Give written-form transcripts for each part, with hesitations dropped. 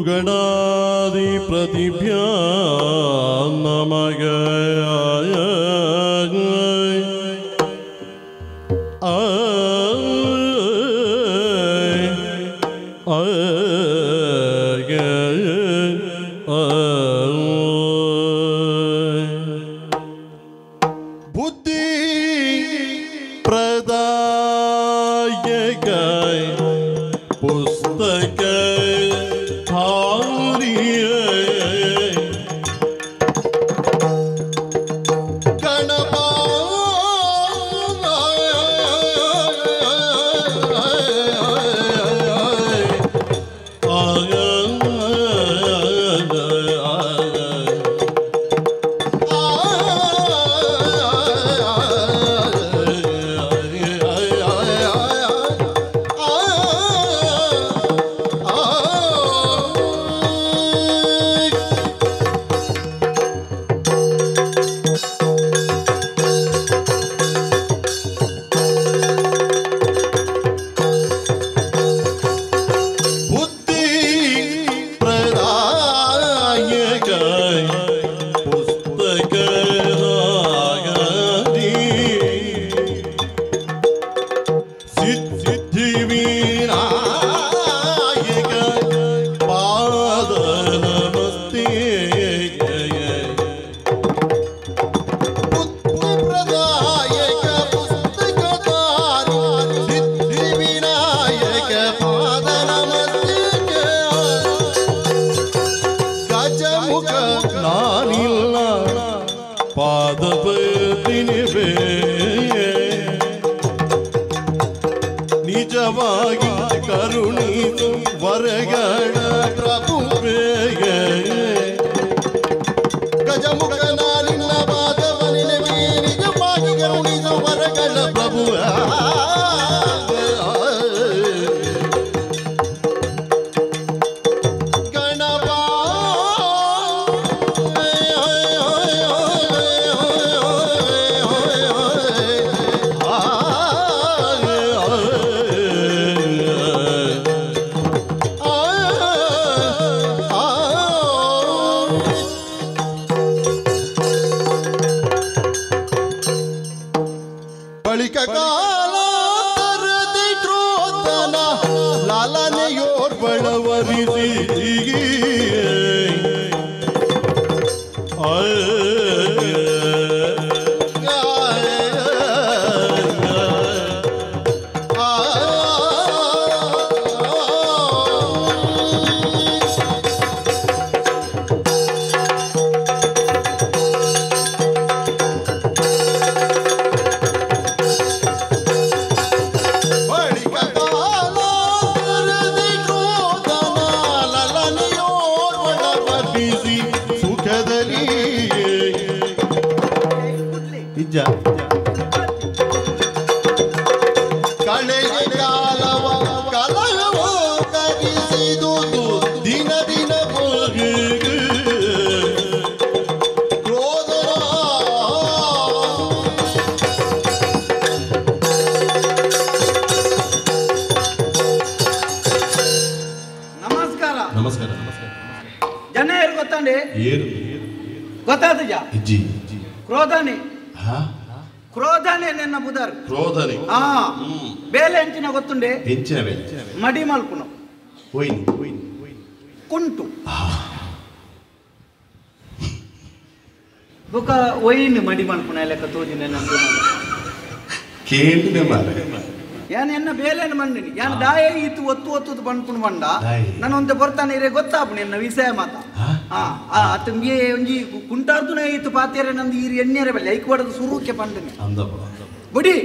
ಗುರುಗಣಾಧಿಪತಿಭ್ಯಾ ನಮಃ. ಬುದ್ಧಿ ಪ್ರದಾಯಕ ಪುಸ್ತಕ ನಿಜವಾಗಿ ಕರುಣಿಸು ವರಗಣ ಪ್ರಭುವೇ. ಗಜಮುಖ ನಿನ್ನ ಪಾದವನಿನವೇ ನಿಜವಾಗಿ ಕರುಣಿಸು ವರಗಣ ಪ್ರಭುವೇ. ಕ್ರೋಧನೆ ಕ್ರೋಧನೆ ನಿನ್ನ ಬುಧರ್ ಕ್ರೋಧನೆ ಬೇಲೆ ಎಂಚಿನ ಗೊತ್ತುಂಡೆ ಎಂಚಿನ ಬೇಲೆ ಮಡಿ ಮಲ್ಪುನು ಕುಂಟು ಬೊಕ ಒಯ್ನು ಮಡಿ ಮಲ್ಪುನ ಲೆಕ್ಕ ತೋಜಿನ ಕೇಂದ್ರ ಮಾರೆ ಯಾನ್ ಎನ್ನ ಬೇಲೆನ ಮಂಡಿನಿ ಯಾನ್ ದಾಯ ಈತು ಒತ್ತು ಒತ್ತು ಪನ್ಪುನು ಬಂಡ ನಾನು ಒಂತೆ ಬರ್ತಾನೆ ಇರೇ ಗೊತ್ತಾಪುಣಿ ಎನ್ನ ವಿಷಯ ಮಾತ ಅತಂಗೆ ಒಂಜಿ ಕುಂಟಾರ್ದುನ ಈತು ಪಾತೇರೆ ನಂದು ಈರು ಎಣ್ಣೆರೆ ಬಲ್ಲೆ ಐಕ್ ಬಡದು ಸುರುಕ್ಕೆ ಪಂಡನೆ ಬುಡಿ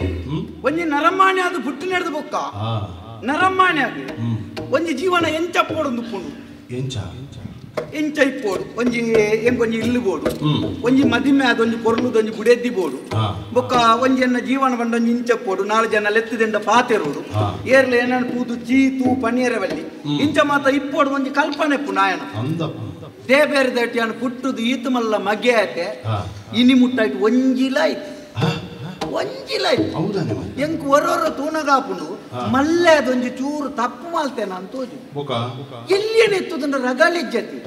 ಒಂಜಿ ನರಮಾಣಿ ಅದು ಪುಟ್ಟು ನಡೆದು ಬೊಕ್ಕ ನರಮಾಣಿ ಅದು ಒಂಜಿ ಜೀವನ ಎಂಚ ಪೋಡು ನುಪ್ಪುಂಡು ಎಂಚ ಎಂಚ ಇಪ್ಪೋಡು ಒಂಜಿ ಎಂಕೊಂಜಿ ಇಲ್ಲು ಬೋಡು ಒಂಜಿ ಮದಿಮೆ ಅದು ಒಂಜಿ ಪೊರ್ಲುದು ಒಂಜಿ ಬುಡೆದ್ದಿ ಬೋಡು ಬೊಕ್ಕ ಒಂಜಿ ಎನ್ನ ಜೀವನ ಬಂಡ ಒಂಜಿ ಇಂಚಪ್ಪೋಡು ನಾಲ್ ಜನ ಲೆತ್ತದಿಂದ ಪಾತೆರೋಡು ಏರ್ಲೆ ಏನನ್ನು ಕೂದು ಚೀತು ಪನೀರ ಬಲ್ಲಿ ಇಂಚ ಮಾತ ಇಪ್ಪೋಡು ಒಂಜಿ ಕಲ್ಪನೆ ಇಪ್ಪು ನಾಯನ ದೇಬೇರೆ ದಟ್ಟಿಯನ್ನು ಪುಟ್ಟುದು ಈತು ಮಲ್ಲ ಮಗೆ ಆಯ್ತೆ ಇನಿ ಮುಟ್ಟಾಯ್ತು ಒಂಜಿಲ ಆಯ್ತು ಒಂಜಿಲ ಎಂಕ್ ಒರೊರ ತೂನಗಾಪುಂಡು ಮಲ್ಲೆ ಅದೊಂಜಿ ಚೂರು ತಪ್ಪು ಮಾಲ್ತೇನ ಅಂತ ಎಲ್ಲಿಯೇ ಎತ್ತುದಂಡ ರಗಲಿಜ್ಜತಿ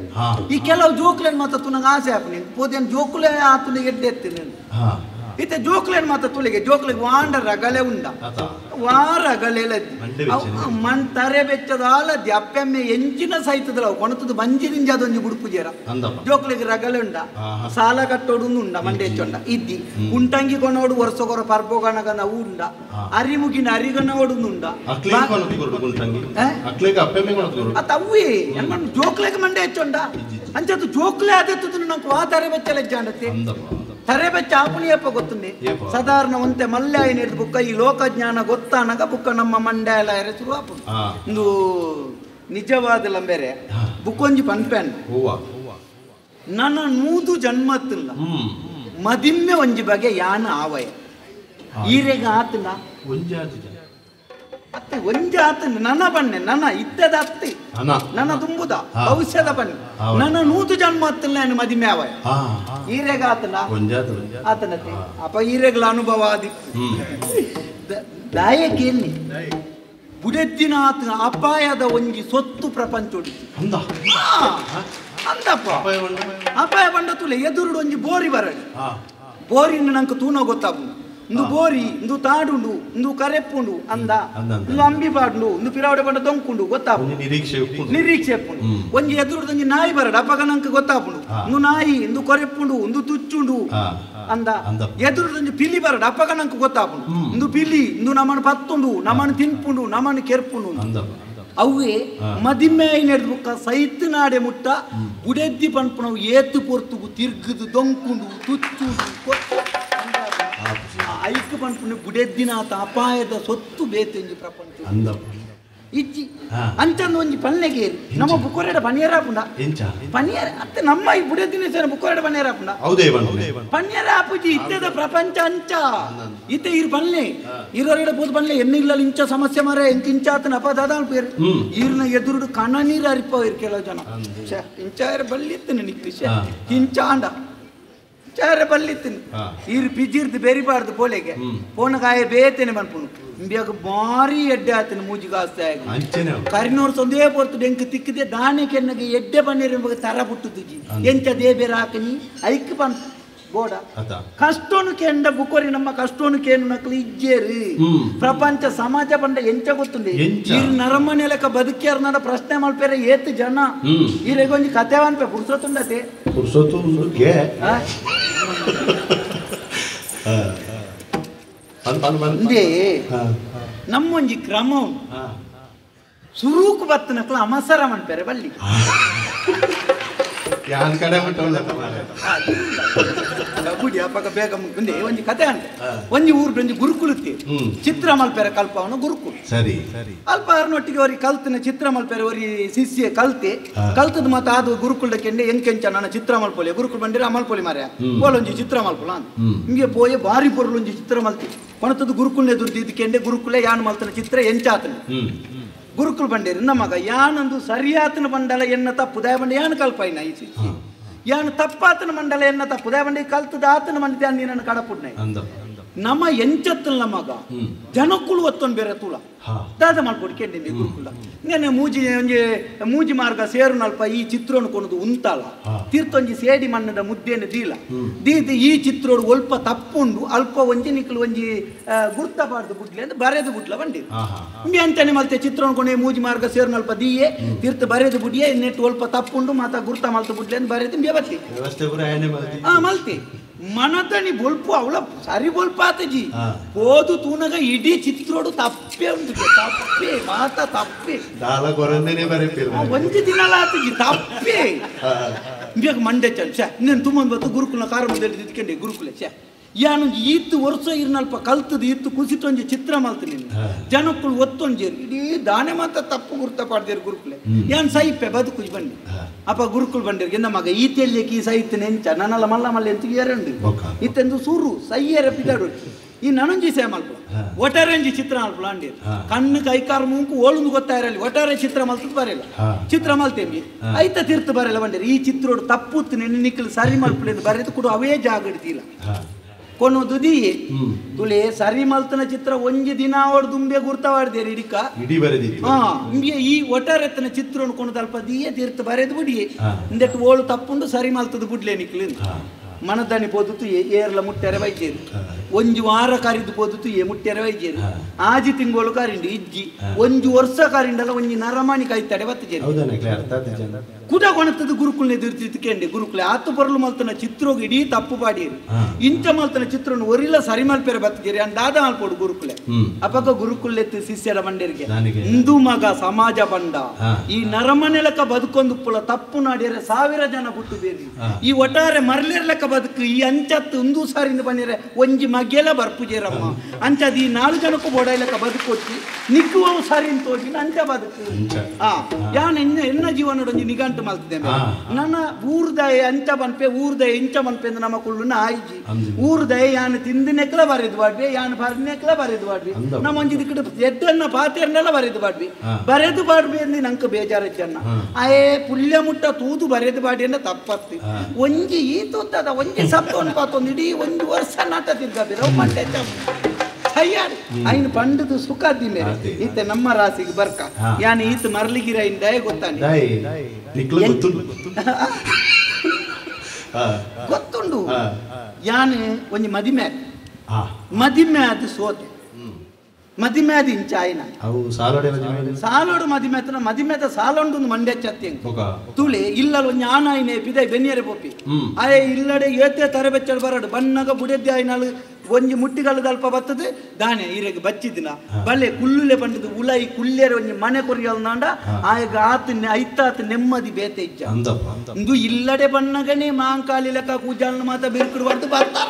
ಈ ಕೆಲವು ಜೋಕ್ಲೇನ್ ಮಾತ್ರ ತುನಗ ಆಸೆ ಆಪುನಿ ಪೋದೇನು ಜೋಕುಲೆ ಆತುನ ಎಡ್ಡೆ ಎತ್ತಿನ ಇತ್ತೆ ಜೋಕ್ಲೇನ್ ಮಾತ್ರ ತುಳಿಗೆ ಜೋಕ್ಲಿಗೆ ವಾಂಡ ರಗಳೆ ಉಂಡ ವಾ ರಗಳೆ ಮಣ್ ತರೆ ಬೆಚ್ಚದ ಆಲದ್ದಿ ಅಪ್ಪೆಮ್ಮೆ ಎಂಚಿನ ಸಹಿತದಲ್ಲ ಕೊಣತದ ಬಂಜಿದಿಂಜ ಅದೊಂಜಿ ಬುಡುಪುಜೇರ ಜೋಕ್ಲಿಗೆ ರಗಳೆ ಉಂಡ ಸಾಲ ಕಟ್ಟೋಡು ಉಂಡ ಮಂಡೆ ಹೆಚ್ಚುಂಡ ಇದ್ದಿ ಉಂಟಂಗಿ ಕೊನೋಡು ವರ್ಷಕೊರ ಪರ್ಬೋಗಣಗನ ಉಂಡ ಅರಿಮುಗಿನ ಅರಿಗನೋಡು ಉಂಡ ಅತ್ತವ್ವೇ ಜೋಕ್ಲೆಗೆ ಮಂಡೆ ಹೆಚ್ಚುಂಡ ಅಂಚದು ಜೋಕ್ಲೆ ಅದೆತ್ತದ ನಂಗೆ ವಾ ತರೆ ಬೆಚ್ಚಲ ಹೆಚ್ಚಾಂಡತ್ತೆ ತರೆ ಬೆಚ್ಚ ಆಪುಣಿಯಪ್ಪ ಗೊತ್ತುಂಡೆ ಸಾಧಾರಣ ಒಂತೆ ಮಲ್ಲೆ ಆಯ್ನ ಬುಕ್ಕ ಈ ಲೋಕಜ್ಞಾನ ಗೊತ್ತಾನಗ ಬುಕ್ಕ ನಮ್ಮ ಮಂಡ್ಯ ಎಲ್ಲ ಶುರು ಆಪುಂಡು ಇಂದು ನಿಜವಾದ ಲಂಬೇರೆ ಬುಕ್ಕೊಂಜಿ ಪನ್ಪೆನ್ ನನ್ನ ನೂದು ಜನ್ಮತ್ತಿಲ್ಲ ಮದಿಮ್ಮೆ ಒಂಜಿ ಬಗೆ ಯಾನ ಆವಯ ಈರೆಗ ಆತನ ಅತ್ತೆ ಒಂಜಿ ಆತನ ನನ್ನ ಬಣ್ಣೆ ನನ್ನ ಇತ್ತದ ಅತ್ತಿ ನನ್ನ ತುಂಬುದ ಭವಿಷ್ಯದ ಬಣ್ಣೆ ನನ್ನ ನೂತು ಜನ್ಮ ಹತ್ತಿಲ್ಲ ನಾನು ಮದಿಮೆ ಆವಯ ಈರೆಗ ಆತನ ಆತನತ್ತೆ ಅಪ್ಪ ಈರೆಗಳ ಅನುಭವ ಆದಿತ್ತು ದಾಯಕ್ಕೆ ಎಲ್ಲಿ ಬುಡೆದ್ದಿನ ಆತನ ಅಪಾಯದ ಒಂಜಿ ಸೊತ್ತು ಪ್ರಪಂಚ ಅಂದಪ್ಪ ಅಪಾಯ ಬಂಡ ತುಲೆ ಎದುರುಡು ಒಂಜಿ ಬೋರಿ ಬರಲಿ ಬೋರಿನ ನಂಗೆ ತೂನ ಗೊತ್ತಾಗುಂಡು ಇಂದು ಬೋರಿ ಇಂದು ತಾಡುಂಡು ಇಂದು ಕರೆಪ್ಪುಂಡು ಅಂದ ಇಂದು ಅಂಬಿ ಪಾಡುಂಡು ಇಂದು ಪಿರಾವಡೆ ಬಂಡ ದೊಂಕುಂಡು ಗೊತ್ತಾಪುಂಡು ನಿರೀಕ್ಷೆ ಉಪ್ಪುಂಡು ಒಂಜಿ ಎದುರುಡು ಒಂಜಿ ನಾಯಿ ಬರಡ ಅಪ್ಪಗ ನಂಗೆ ಗೊತ್ತಾಪುಂಡು ಇಂದು ನಾಯಿ ಇಂದು ಕೊರೆಪ್ಪುಂಡು ಇಂದು ತುಚ್ಚುಂಡು ಅಂದ ಎದುರುಡು ಒಂಜಿ ಪಿಲಿ ಬರಡ ಅಪ್ಪಗ ನಂಗೆ ಗೊತ್ತಾಪುಂಡು ಇಂದು ಪಿಲಿ ಇಂದು ನಮ್ಮನ್ನು ಪತ್ತುಂಡು ನಮ್ಮನ್ನು ತಿನ್ಪುಂಡು ನಮ್ಮನ್ನು ಕೆರ್ಪುಂಡು ಅವೇ ಮದಿಮೆ ನಡೆದು ಬುಕ್ಕ ಸೈತ್ ನಾಡೆ ಮುಟ್ಟ ಬುಡೆದ್ದಿ ಪನ್ಪುನವು ಏತು ಪೊರ್ತುಗು ತಿರ್ಗುದು ದೊಂಕುಂಡು ತುಚ್ಚುಂಡು ಐಕ್ ಪನ್ಪುನ ಬುಡೆದ್ದಿನಾತ ಅಪಾಯದ ಸೊತ್ತು ಬೇತೆಂಜಿ ಪ್ರಪಂಚ ಇಜ್ಜಿ ಅಂಚಂದು ಒಂಜಿ ಪಲ್ಲೆಗೆ ನಮ್ಮ ಬುಕ್ಕೊರೆಡ ಪನಿಯರಾಪುಂಡ ಪನಿಯರ ಅತ್ತೆ ನಮ್ಮ ಈ ಬುಡೆದ್ದಿನ ಸೇನ ಬುಕ್ಕೊರೆಡ ಪನಿಯರಾಪುಂಡ ಪನಿಯರ ಆಪುಜಿ ಇತ್ತೆದ ಪ್ರಪಂಚ ಅಂಚ ಇತ್ತೆ ಇರು ಪಲ್ಲೆ ಇರೋರೆಡ ಪೋದು ಪಲ್ಲೆ ಎಣ್ಣೆ ಇಲ್ಲ ಇಂಚ ಸಮಸ್ಯೆ ಮಾರೆ ಎಂಕ ಇಂಚ ಆತನ ಅಪ ದಾದ ಅನ್ಪೇರು ಈರ್ನ ಎದುರುಡು ಕಣ ನೀರು ಅರಿಪ ಇರು ಕೆಲವು ಜನ ಇಂಚಾರ ಬಲ್ಲಿತ್ತು ನಿಕ್ಕು ಇಂಚ ಆಂಡ ಚಾರೆ ಬಲ್ಲಿತ್ತಿನ ಈರು ಪಿಜಿರ್ದು ಬೆರಿಬಾರ್ದು ಪೋಲೆಗೆ ಪೋನಕಾಯ ಬೇತೇನೆ ಪನ್ಪುನು ಇಂಬಿಯಾಗ ಭಾರಿ ಎಡ್ಡೆ ಆತನ ಮೂಜಿಗಾಸ್ತೆ ಆಗಿ ಕರಿನೋರ್ ಸೊಂದೇ ಪೊರ್ತು ಡೆಂಕ್ ತಿಕ್ಕಿದೆ ದಾನೆ ಕೆನ್ನಗೆ ಎಡ್ಡೆ ಬನ್ನಿರ ತರ ಪುಟ್ಟುದುಜಿ ಎಂಚ ದೇಬೇರ ಹಾಕನಿ ಐಕ್ ಪನ್ ಬೋಡ ಕಷ್ಟೋನು ಕೆಂಡ ಬುಕೋರಿ ನಮ್ಮ ಕಷ್ಟೋನು ಕೇನು ನಕಲು ಇಜ್ಜೇರಿ ಪ್ರಪಂಚ ಸಮಾಜ ಬಂಡ ಎಂಚ ಗೊತ್ತುಂಡೆ ಈರು ನರಮನೆ ಲೆಕ್ಕ ಬದುಕ್ಯಾರ ನಡ ಪ್ರಶ್ನೆ ಮಲ್ಪೇರೆ ಏತು ಜನ ಈರೆಗೊಂಜಿ ಕತೆ ಅನ್ಪೆ ಪುರ್ಸೊತ್ತುಂಡತೆ ಪುರ್ಸೊತ್ತು ನಮ್ಮೊಂಜಿ ಕ್ರಮ ಸುರೂಕು ಬತ್ತನಕ್ಲ ಅಮಸರ ಮನ್ಪೇರೆ ಬಲ್ಲಿ ಗುಡಿ ಅಪ್ಪಗ ಬೇಗ ಮುಂದೆ ಒಂಜಿ ಕತೆ ಅಂಟ ಒಂಜಿ ಊರು ಒಂಜಿ ಗುರುಕುಲಕ್ಕೆ ಚಿತ್ರ ಮಲ್ಪೆರೆ ಕಲ್ಪವನ ಗುರುಕುಲ ಸರಿ ಅಲ್ಪ ಆರ್ನೊಟ್ಟಿಗೆ ಅವರಿಗೆ ಕಲ್ತಿನ ಚಿತ್ರ ಮಲ್ಪೆರೆ ಅವರಿ ಶಿಷ್ಯ ಕಲ್ತೆ ಕಲ್ತದ ಮಾತ ಅದು ಗುರುಕುಲಕ್ಕೆ ಎಂಕೆಂಚ ನನ್ನ ಚಿತ್ರ ಮಲ್ಪೊಲಿ ಗುರುಕುಲ ಬಂದಿರ ಅಮಲ್ಪೊಲಿ ಮಾರ್ಯ ಪೋಲೊಂಜಿ ಚಿತ್ರ ಮಲ್ಪೊಲ ಅಂತ ಹಿಂಗೆ ಪೋಯೆ ಭಾರಿ ಪೊರುಲೊಂಜಿ ಚಿತ್ರ ಮಲ್ತಿ ಕೊಣತದ ಗುರುಕುಲ್ನ ಎದುರು ಇದಕ್ಕೆಂಡೆ ಗುರುಕುಲೆ ಯಾನ್ ಮಲ್ತನ ಚಿತ್ರ ಎಂಚಾತನ ಗುರುಕುಲ್ ಬಂಡೇರಿ ನಮಗ ಯಾನಂದು ಸರಿಯಾತನ ಬಂಡಲ ಎನ್ನ ತಪ್ಪು ದಯ ಬಂಡ ಯಾನು ಕಲ್ಪೈನ ಈ ಶಿಷ್ಯ ಯಾನು ತಪ್ಪಾತನ ಮಂಡಲ ಎನ್ನ ತಪ್ಪು ದಯ ಬಂಡಿ ಕಲ್ತದ ಆತನ ಮಂಡಿತ ನೀನನ್ನು ಕಡಪುಡ್ನ ನಮ್ಮ ಎಂಚತ್ತಲ್ ನಮಗ ಜನಕ್ಕುಳು ಒತ್ತೊಂದು ಬೇರೆ ತುಳ ದಾದ ಮಾಡ್ಕೊಡಿ ಕೆಂಡಿ ಗುರುಕುಲ ಇಂಗನೆ ಮೂಜಿ ಒಂಜಿ ಮೂಜಿ ಮಾರ್ಗ ಸೇರುನಲ್ಪ ಈ ಚಿತ್ರವನ್ನು ಕೊನದು ಉಂತಾಲ ತೀರ್ಥೊಂಜಿ ಸೇಡಿ ಮಣ್ಣದ ಮುದ್ದೆಯನ್ನು ದೀಲ ದೀದ ಈ ಚಿತ್ರೋಡು ಒಲ್ಪ ತಪ್ಪುಂಡು ಅಲ್ಪ ಒಂಜಿ ನಿಕ್ಲು ಒಂಜಿ ಗುರ್ತ ಬಾರ್ದು ಬುಡ್ಲೆ ಅಂತ ಬರೆದು ಬುಡ್ಲ ಬಂಡಿ ಇಂಗೆ ಅಂತಾನೆ ಮಲ್ತೆ ಚಿತ್ರವನ್ನು ಕೊಂಡು ಮೂಜಿ ಮಾರ್ಗ ಸೇರುನಲ್ಪ ದೀಯೆ ತೀರ್ಥ ಬರೆದು ಬುಡಿಯೆ ನೆಟ್ಟು ಒಲ್ಪ ತಪ್ಪುಂಡು ಮಾತ ಗುರ್ತ ಮಲ್ತ ಬುಡ್ಲೆ ಅಂತ ಬರೆದು ಇಂಬೆ ಬತ್ತಿ ಮಲ್ತಿ ಮನತನಿ ಬೊಲ್ಪು ಅವಳ ಸರಿ ಬೊಲ್ಪ ಆತಜಿ ಹೋದು ತೂನಗ ಇಡೀ ಚಿತ್ರೋಡು ತಪ್ಪೆ ಉಂಟು ತಪ್ಪೆ ಮಾತ ತಪ್ಪೆ ಒಂಜಿ ದಿನಲ ಆತಜಿ ತಪ್ಪೆ ಬೇಗ ಮಂಡೆ ಚಲ್ ಶ್ಯಾ ಇನ್ನೇನು ತುಂಬ ಬತ್ತು ಗುರುಕುಲ ಕಾರ ಮುಂದೆ ಇದ್ಕೊಂಡೆ ಗುರುಕುಲ ಶ್ಯಾ ಯಾನು ಈತ್ತು ವರ್ಷ ಇರ್ನಲ್ಪ ಕಲ್ತದ ಇತ್ತು ಕುಸಿತೊಂಜಿ ಚಿತ್ರ ಮಲ್ತು ನೀನು ಜನಕ್ಕಳು ಒತ್ತೊಂಜೇರು ಇಡೀ ದಾನೆ ಮಾತ ತಪ್ಪು ಗುರ್ತ ಪಾಡ್ದೇರು ಗುರುಕುಲೆ ಯಾನ್ ಸೈಪೆ ಬದುಕುಜಿ ಬನ್ನಿ ಅಪ್ಪ ಗುರುಕುಲ್ ಬಂಡಿರ್ಗೆ ನಮಗ ಈತೆಲ್ಲಿಕ್ಕೆ ಈ ಸೈತ್ ನೆಂಚ ನನ್ನಲ್ಲ ಮಲ್ಲ ಮಲ್ಲ ಎಂತ ಏರಂಡು ಇತ್ತೆಂದು ಸೂರು ಸೈಯರ ಪಿದಾಡು ಈ ನನೊಂಜಿ ಸೇ ಮಲ್ಪ ಒಟಾರೆಂಜಿ ಚಿತ್ರ ಮಲ್ಪ ಅಂಡೀರ್ ಕಣ್ಣು ಕೈಕಾರ್ ಮೂಂಕು ಓಳುಂದು ಗೊತ್ತಾಯಿರಲಿ ಒಟಾರೆ ಚಿತ್ರ ಮಲ್ತದ ಬರಲ್ಲ ಚಿತ್ರ ಮಲ್ತೇಮಿ ಐತ ತೀರ್ಥ ಬರಲ್ಲ ಬಂಡೀರಿ ಈ ಚಿತ್ರೋಡು ತಪ್ಪುತ್ತು ನಿನ್ನ ನಿಕ್ಕಲು ಸರಿ ಮಲ್ಪలేదు ಬರೆದು ಕೂಡ ಅವೇ ಜಾಗಡ್ತಿಲ್ಲ ಕೊನೊದು ದಿಯೆ ತುಲೆ ಸರಿ ಮಲ್ತನ ಚಿತ್ರ ಒಂಜಿ ದಿನ ಅವಳು ದುಂಬೆ ಗುರ್ತವಾಡ್ದೇರಿ ಇಡಿಕ ಇಡೀ ಬರೆದಿ ಹಾ ಇಂಬಿಯ ಈ ಒಟ್ಟಾರೆತ್ತನ ಚಿತ್ರವನ್ನು ಕೊನೊದು ಅಲ್ಪ ದಿಯೆ ತೀರ್ಥ ಬರೆದು ಬಿಡಿಯೆ ಇಂದೆಟ್ಟು ಓಳು ತಪ್ಪುಂಡು ಸರಿ ಮಲ್ತದ ಬುಡ್ಲೆ ನಿಕ್ಲು ಮನದಾನಿ ಪೋದುತು ಏರ್ಲ ಮುಟ್ಟೆರೆ ವೈದ್ಯರು ಒಂಜಿ ವಾರ ಕರಿದು ಪೋದುತು ಏ ಮುಟ್ಟೆರೆ ವೈದ್ಯರು ಆಜಿ ತಿಂಗಳು ಕರಿಂಡು ಇಜ್ಜಿ ಒಂಜಿ ವರ್ಷ ಕರಿಂಡಲ್ಲ ಒಂಜಿ ನರಮಾಣಿ ಕಾಯ್ತಾಡೆ ಬತ್ತಿಜೇರಿ ಕುಟ ಕೊಣತದ ಗುರುಕುಲ್ನ ಎದುರ್ತಿತ್ತು ಕೇಂಡೆ ಗುರುಕುಲೆ ಆತು ಬರಲು ಮಲ್ತನ ಚಿತ್ರೋಗ ಇಡೀ ತಪ್ಪು ಪಾಡಿಯರು ಇಂಚ ಮಲ್ತನ ಚಿತ್ರನ ಒರಿಲ್ಲ ಸರಿ ಮಲ್ಪೆರೆ ಬತ್ತಿಜೇರಿ ಅಂದಾದ ಮಲ್ಪೋಡು ಗುರುಕುಲೆ ಅಪಗ ಗುರುಕುಲೆತ್ತು ಶಿಷ್ಯರ ಬಂಡೇರಿಗೆ ಇಂದು ಮಗ ಸಮಾಜ ಬಂಡ ಈ ನರಮನೆ ಲೆಕ್ಕ ಬದುಕೊಂದು ಪುಲ ತಪ್ಪು ನಾಡಿಯರೆ ಸಾವಿರ ಜನ ಬಿಟ್ಟು ಬೇರಿ ಈ ಒಟ್ಟಾರೆ ಮರಲಿರ್ಲೆಕ್ಕ ಬದುಕು ಈ ಅಂಚತ್ತು ಒಂದು ಸಾರಿಂದ ಬಂದಿರೆ ಒಂಜಿ ಮಗ್ಗೆಲ್ಲ ಬರ್ಪುಜೇರಮ್ಮ ಅಂಚದು ಈ ನಾಲ್ಕು ಜನಕ್ಕೂ ಬೋಡೈಲೆಕ್ಕ ಬದುಕೊಚ್ಚಿ ನಿಕ್ಕುವ ಸಾರಿ ತೋಜಿನ ಅಂಚ ಬದುಕು ಆ ಯಾನ್ ಎನ್ನ ಎನ್ನ ಜೀವನ ಒಂಜಿ ನಿಘಂಟು ಮಲ್ತಿದೆ ನನ್ನ ಊರ್ದಯ ಅಂಚ ಬನ್ಪೆ ಊರ್ದಯ ಇಂಚ ಬನ್ಪೆ ಅಂದ್ರೆ ನಮ್ಮ ಕುಳ್ಳುನ ಆಯ್ಜಿ ಊರ್ದಯ ಯಾನ್ ತಿಂದಿನೆಕ್ಲ ಬರೆದು ಬಾಡ್ವಿ ಯಾನ್ ಬರ್ನೆಕ್ಲ ಬರೆದು ಬಾಡ್ವಿ ನಮ್ಮ ಒಂಜಿ ದಿಕ್ಕಡು ಎಡ್ಡನ್ನ ಪಾತೆರ್ನೆಲ್ಲ ಬರೆದು ಬಾಡ್ವಿ ಬರೆದು ಬಾಡ್ವಿ ಅಂದ್ರೆ ನಂಗೆ ಬೇಜಾರಿದ್ದನ್ನ ಆಯೇ ಪುಲ್ಯ ಮುಟ್ಟ ತೂದು ಬರೆದು ಬಾಡಿ ಅಂದ್ರೆ ತಪ್ಪತ್ತಿ ಒಂಜಿ ಈ ತೂತದ ಒಂಜಿ ಸಪ್ತೊಂದು ಪಾತೊಂದು ಇಡೀ ಒಂದು ವರ್ಷ ನಾಟ ತಿರ್ಗಬಿರೋ ಮಂಡೆ ತಯ್ಯಾರಿ ಐನು ಪಂಡದು ಸುಖ ಮೇಲೆ ಈತ ನಮ್ಮ ರಾಸಿಗೆ ಬರ್ಕ ಯಾನ್ ಈತ ಮರ್ಲಿಗಿರ ಇಂದಾಯ ಗೊತ್ತಾನೆ ಗೊತ್ತುಂಡು ಯಾನ್ ಒಂಜಿ ಮದಿಮೆ ಮದಿಮೆ ಅದು ಸೋತೆ ಮದಿಮೆ ಅದು ಇಂಚ ಆಯ್ನ ಸಾಲೋಡು ಮದಿಮೆ ಹತ್ರ ಮದಿಮೆದ ಸಾಲೊಂಡು ಮಂಡ್ಯ ಚತ್ತಿ ತುಳಿ ಇಲ್ಲಲ್ ಒಂಜಿ ಆನಾಯಿನೆ ಪಿದೈ ಬೆನ್ನಿಯರೆ ಪೋಪಿ ಆಯೆ ಇಲ್ಲಡೆ ಏತೆ ತರೆ ಬೆಚ್ಚಡ್ ಬರಡು ಬನ್ನಗ ಬುಡೆದ್ದೆ ಆಯ್ನಾಳು ಒಂಜಿ ಮುಟ್ಟಿಗಳು ಅಲ್ಪ ಬರ್ತದೆ ದಾನೆ ಈರೆಗೆ ಬಚ್ಚಿದಿನ ಬಲ್ಲೆ ಕುಲ್ಲುಲೆ ಪಂಡದು ಉಲೈ ಕುಲ್ಲೇರೆ ಒಂಜಿ ಮನೆ ಕೊರಿಯಲ್ನಾಂಡ ಆಯಗ ಆತ ಐತಾತ ನೆಮ್ಮದಿ ಬೇತೆ ಇಜ್ಜ ಇಂದು ಇಲ್ಲಡೆ ಬನ್ನಗನೆ ಮಾಂಕಾಲಿ ಲೆಕ್ಕ ಕೂಜಾಲ್ನ ಮಾತ ಬಿರುಕುಡು ಬರ್ದು ಬರ್ತಾರ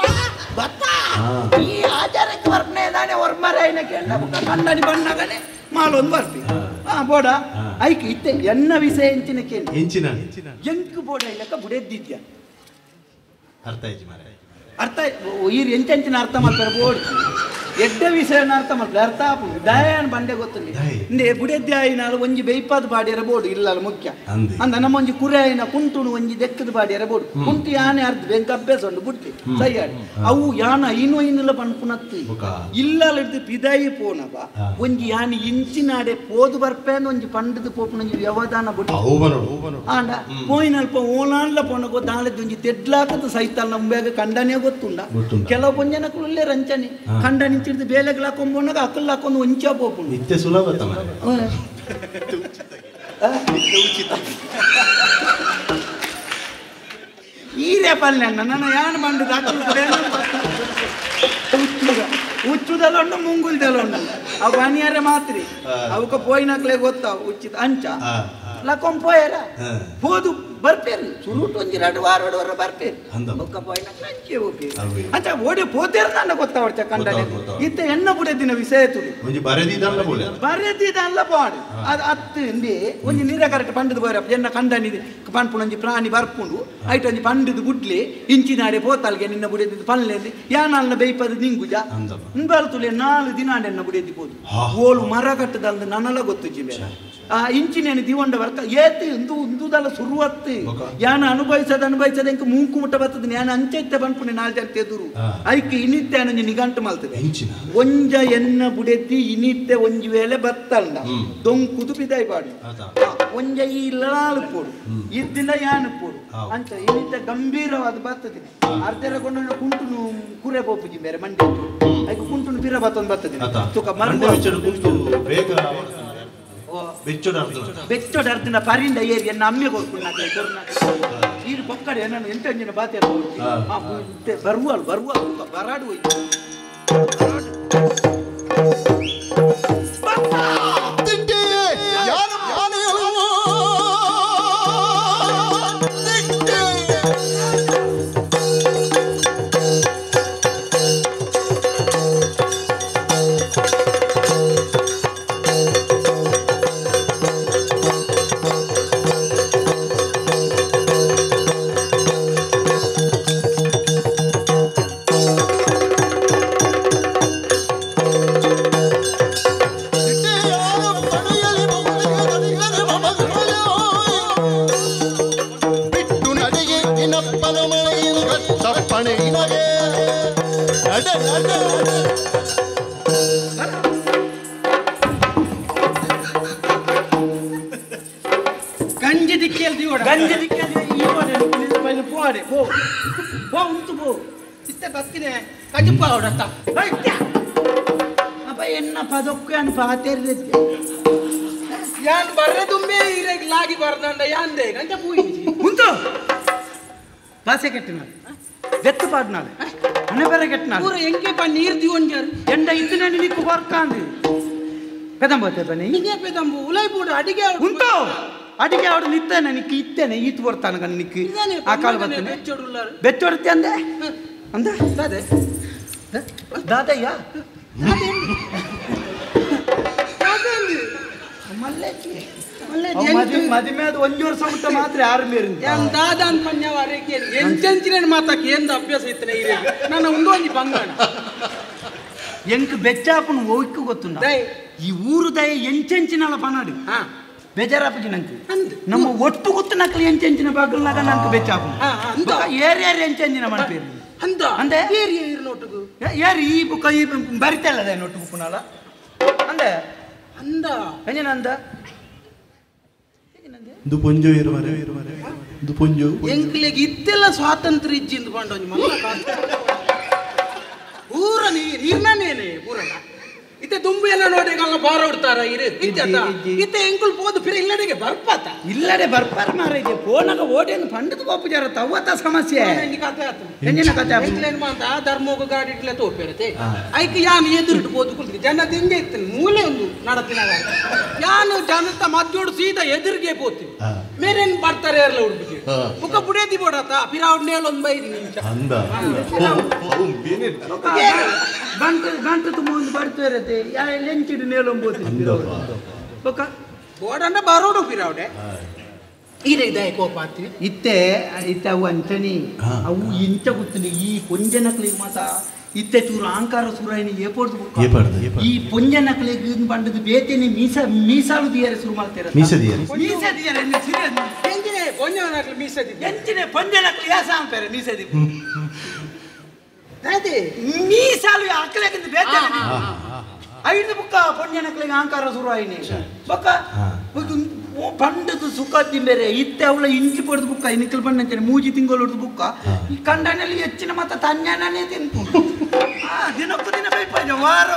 ಬರ್ತಾ ಈ ಆಚಾರಕ್ಕೆ ಬರ್ನೆ ದಾನೆ ಹೊರ್ಮರೆ ಐನ ಕೇಳ ಕನ್ನಡಿ ಬಣ್ಣಗನೆ ಮಾಲೊಂದು ಬರ್ತಿ ಹಾ ಬೋಡ ಐಕ್ ಇತ್ತೆ ಎನ್ನ ವಿಷಯ ಎಂಚಿನ ಕೇಳಿ ಎಂಚಿನ ಎಂಕು ಬೋಡ ಇಲ್ಲಕ್ಕ ಬುಡೆದ್ದಿದ್ಯಾ ಅರ್ಥ ಆಯ್ತು ಮಾರ್ರೆ ಅರ್ಥ ಈರು ಎಂಚೆಂಚಿನ ಅರ್ಥ ಮಾಡ್ತಾರೆ ಬೋರ್ಡ್ ಎಡ್ಡ ವಿಷಯನ ಅರ್ಥ ಮಾಡ್ತಾರೆ ಅರ್ಥ ಆಪುಂಡು ದಯಾನ್ ಬಂಡೆ ಗೊತ್ತಿಲ್ಲ ಇಂದೆ ಬುಡೆದ್ದೆ ಆಯಿನಾಳು ಒಂಜಿ ಬೇಯ್ಪಾದ ಬಾಡಿಯರ ಬೋರ್ಡ್ ಇಲ್ಲ ಮುಖ್ಯ ಅಂದ ನಮ್ಮ ಒಂಜಿ ಕುರೆ ಆಯಿನ ಕುಂಟುನು ಒಂಜಿ ದೆಕ್ಕದ ಬಾಡಿಯರ ಬೋರ್ಡ್ ಕುಂಟು ಯಾನೆ ಅರ್ಧ ಬೆಂಕ ಅಭ್ಯಾಸ ಉಂಟು ಬುಟ್ಟಿ ಸೈಯಾಡಿ ಅವು ಯಾನ ಐನು ಐನುಲ ಪನ್ಪುನತ್ತು ಇಲ್ಲ ಹಿಡ್ದು ಪಿದಾಯಿ ಪೋನವ ಒಂಜಿ ಯಾನೆ ಇಂಚಿನಾಡೆ ಪೋದು ಬರ್ಪೇಂದು ಒಂಜಿ ಪಂಡದು ಪೋಪುನ ಒಂಜಿ ವ್ಯವಧಾನ ಬುಟ್ಟಿ ಆಂಡ ಪೋಯಿನಲ್ಪ ಓಲಾನ್ಲ ಪೋನಗೋ ದಾಳೆದ್ದು ಒಂಜಿ ತೆಡ್ಲಾಕದ ಸೈತಲ್ ನಂಬೇಗ ಕಂಡನೇ ಗೊತ್ತುಂಡ ಕೆಲವು ಪೊಂಜನಕುಲಲ್ಲೇ ರಂಚನೆ ಕಂಡ ನಿಂಚಿಡ್ದು ಬೇಲೆಗಳು ಹಾಕೊಂಬೋನಾಗ ಅಕ್ಕಲ್ ಹಾಕೊಂಡು ಒಂಚ ಪೋಪುಂಡು ನಿತ್ಯ ಸುಲಭ ಈರೇ ಪಲ್ಯ ನನ್ನ ಯಾನ್ ಬಂಡು ಉಚ್ಚುದಲ್ಲುಂಡು ಮುಂಗುಲ್ದಲ್ಲುಂಡು ಅವು ಬನಿಯಾರೆ ಮಾತ್ರಿ ಅವಕ್ಕ ಪೋಯಿನಕ್ಲೆ ಗೊತ್ತಾವು ಉಚಿತ ಅಂಚ ಲಕೊಂಡ್ ಪೋಯರ ಪೋದು ಬರ್ಪೇರು ಸುರುಟು ಒಂಜಿ ಎರಡು ವಾರ ವರ ಬರ್ಪೇರು ಬೊಕ್ಕ ಪೋಯಿನಕ್ಲೆ ಅಂಚೆ ಹೋಪೇರು ಅಂಚ ಓಡಿ ಪೋತೇರು ನನ್ನ ಗೊತ್ತಾವಡ್ಚ ಕಂಡನೆ ಇತ್ತ ಎಣ್ಣ ಬುಡೆದಿನ ವಿಷಯ ತುಳಿ ಒಂಜಿ ಬರೆದಿದ್ದಲ್ಲ ಬೋಲೆ ಬರೆದಿದ್ದಲ್ಲ ಪಾಡು ಅದು ಅತ್ತು ಇಂದಿ ಒಂಜಿ ನೀರ ಕರೆಕ್ಟ್ ಪಂಡದು ಬೋರಪ್ಪ ಎನ್ನ ಕಂಡನಿ ಪನ್ಪುಣ ಒಂಜಿ ಪ್ರಾಣಿ ಬರ್ಪುಂಡು ಐಟ್ ಒಂಜಿ ಪಂಡದು ಬುಡ್ಲಿ ಇಂಚಿನಾಡೆ ಪೋತಲ್ಗೆ ನಿನ್ನ ಬುಡೆದಿದ್ದು ಪಲ್ಲೆಂದು ಯಾನಲ್ನ ಬೇಯ್ಪದ ನಿಂಗುಜ ಇಂಬಾಲು ತುಳಿ 4 ದಿನ ಎನ್ನ ಬುಡೆದಿ ಪೋದು ಓಲು ಮರ ಕಟ್ಟದಲ್ದು ನನಲ ಗೊತ್ತು ಜಿಮೆ ಆ ಇಂಚಿನೇನು ದಿವಂಡ ವರ್ಕ ಏತು ಇಂದು ಇಂದುದಲ್ಲ ಸುರುವತ್ತು ಯಾನ ಅನುಭವಿಸದ ಅನುಭವಿಸದ ಇಂಕ ಮೂಂಕು ಮುಟ್ಟ ಬರ್ತದೆ ಯಾನ ಅಂಚೈತೆ ಬನ್ಪುಣೆ 4 ಜನ ಎದುರು ಐಕ್ ಇನಿತ್ತೆ ಅನ್ನೊಂಜಿ ನಿಘಂಟು ಮಲ್ತದೆ ಒಂಜ ಎನ್ನ ಬುಡೆತಿ ಇನಿತ್ತೆ ಒಂಜಿ ವೇಳೆ ಬತ್ತಲ್ಲ ದೊಂಕುದು ಬಿದಾಯಿ ಪಾಡು ಒಂಜ ಈ ಲಾಲು ಪೋಡು ಇದ್ದಿಲ್ಲ ಯಾನ ಪೋಡು ಅಂತ ಇನಿತ್ತೆ ಗಂಭೀರವಾದ ಬರ್ತದೆ ಅರ್ಧರ ಕೊಂಡು ಕುಂಟುನು ಕುರೆ ಪೋಪುಜಿ ಬೇರೆ ಮಂಡಿ ಐಕ್ ಕುಂಟುನು ಪಿರ ಬತ್ತೊಂದು ಬರ್ತದೆ ತುಕ ಮರ್ಗ ಬೆಚ್ಚೋಡು ಅರ್ತಿನ ಪರಿಂಡ ಏರಿ ಎನ್ನ ಅಮ್ಮೆ ಕೊರ್ಪುಂಡು ಈರು ಪೊಕ್ಕಡೆ ನಾನು ಎಂಟು ಅಂಜಿನ ಬಾತೆ ಬರುವಳು ಬರುವ ಬರಾಡು ಹೋಯ್ತು Thank ದಿಕ್ಕೇಲ್ ದಿವಡ ಗಂಜಿ ದಿಕ್ಕೇಲ್ ಈ ಓಡೆ ಪೋಡೆ ಪೋ ಪೋ ಉಂತು ಪೋ ಇತ್ತೆ ಬತ್ತಿನೆ ಕಜಿಪ್ಪ ಅವಡತ್ತ ಅಪ್ಪ ಎನ್ನ ಪದೊಕ್ಕೆ ಅನ್ ಪಾತೇರಿ ಯಾನ್ ಬರ್ರೆ ದುಂಬೆ ಇರೆಗ್ ಲಾಗಿ ಬರ್ದಂಡ ಯಾನ್ they ಗಂಜ ಪೂಯಿ ಉಂತು ಪಾಸೆ ಕೆಟ್ಟಿನ ಬೆತ್ತು ಪಾಡ್ನಾಳೆ ಹಣೆ ಬೇರೆ ಕೆಟ್ಟಿನಾಳೆ ಪೂರ ಎಂಕೆ ಪಾ ನೀರು ದಿವೊಂಜಾರು ಎಂಡ ಇತ್ತಿನ ನಿಕ್ಕು ಬರ್ಕಾಂದು ಪೆದಂಬೋತೆ ಬನ್ನಿ ನಿಗೆ ಪೆದಂಬು ಉಲೈ ಪೂಡ ಅಡಿಗೆ ಉಂಟು ಅಡಿಗೆ ಅವಡು ನಿತ್ತೇನೆ ನಿಕ್ಕು ಇತ್ತೇನೆ ಈತು ಬರ್ತಾನ ಕಣ್ಣು ನಿಕ್ಕು ಆ ಕಾಲು ಬರ್ತಾನೆ ಬೆಚ್ಚೊಡುತ್ತೆ ಅಂದೆ ಅಂದ ದಾದೆ ದಾದಯ್ಯ ಮದುವೆ ಅದು ಒಂಜಿ ವರ್ಷ ಮುಟ್ಟ ಮಾತ್ರ ಯಾರು ಮೇರಿ ದಾದ ಅಂತ ಎಂಚೆಂಚಿನ ಮಾತಾಕಿ ಎಂದ ಅಭ್ಯಾಸ ಇತ್ತನೆ ನನ್ನ ಒಂದೊಂಜಿ ಬಂಗಾಣ ಎಂಕ್ ಬೆಚ್ಚಾಪುನ ಒಯ್ಕು ಗೊತ್ತುಂಡ ಈ ಊರು ದಯ ಎಂಚೆಂಚಿನಲ್ಲ ಪನಾಡು ಬೇಜಾರಾಪುಜಿ ನಂಗೆ ನಮ್ಮ ಒಟ್ಟು ಗೊತ್ತು ನಕಲಿ ಎಂಚೆಂಚಿನ ಬಾಗಲ್ನಾಗ ನಂಗೆ ಬೆಚ್ಚಾಪುನ ಏರ್ ಏರ್ ಎಂಚೆಂಚಿನ ಮನ್ಪೇರು ಅಂದ ಅಂದೆ ಏರ್ ಏರ್ ನೋಟುಗು ಏರ್ ಈ ಬುಕ್ಕ ಈ ಬರಿತಲ್ಲದ ನೋಟು ಬುಕ್ಕುನಲ್ಲ ಅಂದೆ ಅಂದ ಎಂಜಿನ ಅಂದ ದು ಪೊಂಜೋ ಇರು ಮರೆ ಇರು ಮರೆ ದು ಪೊಂಜೋ ಎಂಕ್ಲೆಗೆ ಇತ್ತೆಲ್ಲ ಸ್ವಾತಂತ್ರ್ಯ ಇಜ್ಜಿಂದು ಬಂಡೊಂಜಿ ಮಲ್ಲ ಪೂರ ನೀರ್ನೇನೆ ಪೂರಲ್ಲ ಇತ್ತೆ ದುಂಬು ಎಲ್ಲ ನೋಡಿ ಅಲ್ಲ ಬಾರ ಉಡ್ತಾರ ಇರು ಇತ್ತೆ ಎಂಕುಲ್ ಪೋದು ಪಿರ ಇಲ್ಲಡೆಗೆ ಬರ್ಪಾತ ಇಲ್ಲಡೆ ಬರ್ಪಾರ ಮಾರೈತೆ ಫೋನಾಗ ಓಡೇನು ಪಂಡದ ಗೋಪು ಜರ ತವ್ವತ ಸಮಸ್ಯೆ ಕತೆ ಆತು ಎಂಜಿನ ಕತೆ ಎಂಕ್ಲೇನು ಮಾತ ಧರ್ಮೋಗ ಗಾಡಿ ಇಟ್ಲೆ ತೋಪೇರತೆ ಐಕ್ ಯಾನ್ ಎದುರುಟು ಪೋದು ಕುಲ್ತಿ ಜನ ದಿಂಗೆ ಇತ್ತು ಮೂಲೆ ಒಂದು ನಡತಿನ ಯಾನು ಜನತ ಮದ್ದೋಡು ಸೀದಾ ಎದುರಿಗೆ ಪೋತಿ ಮೇರೇನ್ ಬರ್ತಾರೆ ಇರಲ್ಲ ಉಡುಪಿಗೆ ಮುಖ ಬುಡೇದಿ ಬೋಡಾತ ಪಿರ ಅವ್ರ ಒಂದು 5 ನಿಮಿಷ ಅಂದ ಗಂಟೆ ಗಂಟೆ ತುಂಬ ಒಂದು ಬರ್ತೇರತೆ ಲೆಂಚಿಡು ನೇಲೊಂಬೋತಿ ಬೊಕ್ಕ ಬೋಡಂಡ ಬರೋಡು ಪಿರಾವಡೆ ಇದೆ ಇದೆ ಕೋಪ ಆತಿ ಇತ್ತೆ ಇತ್ತೆ ಅವು ಅಂಚನಿ ಅವು ಇಂಚ ಗೊತ್ತಿಲ್ಲ ಈ ಪೊಂಜನಕ್ಲಿಗೆ ಮಾತ ಇತ್ತೆ ಚೂರು ಆಂಕಾರ ಸುರಾಯಿನಿ ಏಪೋರ್ದು ಈ ಪೊಂಜನಕ್ಲಿಗೆ ಬಂಡದ ಬೇತೇನೆ ಮೀಸ ಮೀಸಾಲು ದಿಯರೆ ಶುರು ಮಾಡ್ತಾರೆ ಮೀಸದಿಯರೆ ಮೀಸದಿಯರೆ ಸೀರಿಯಸ್ ಎಂಜಿನೆ ಪೊಂಜನಕ್ಲಿ ಮೀಸದಿ ಎಂಜಿನೆ ಪೊಂಜನಕ್ಲಿ ಯಾಸ ಅಂತಾರೆ ಮೀಸದಿ ಅದೇ ಮೀಸಾಲು ಅಕ್ಲೆಗಿಂದ ಬೇತೇನೆ ಐದು ಬುಕ್ಕ ಪೊಂಜನಕ್ಲಿಗೆ ಆಂಕಾರ ಸುರಾಯಿನಿ ಬೊಕ್ಕ ಪಂಡದ ಸುಖ ತಿಂಬೇರೆ ಇತ್ತೆ ಅವಳ ಇಂಚಿ ಪಡೆದು ಬುಕ್ಕ ನಿಕ್ಕಲ್ ಬಂದಂತೆ ಮೂಜಿ ತಿಂಗಳು ಹೊಡೆದು ಬುಕ್ಕ ಈ ಕಂಡನಲ್ಲಿ ಹೆಚ್ಚಿನ ಮತ್ತ ತನ್ಯಾನೇ ತಿನ್ಪು ದಿನಕ್ಕೂ ದಿನ ಬೈಪ ವಾರ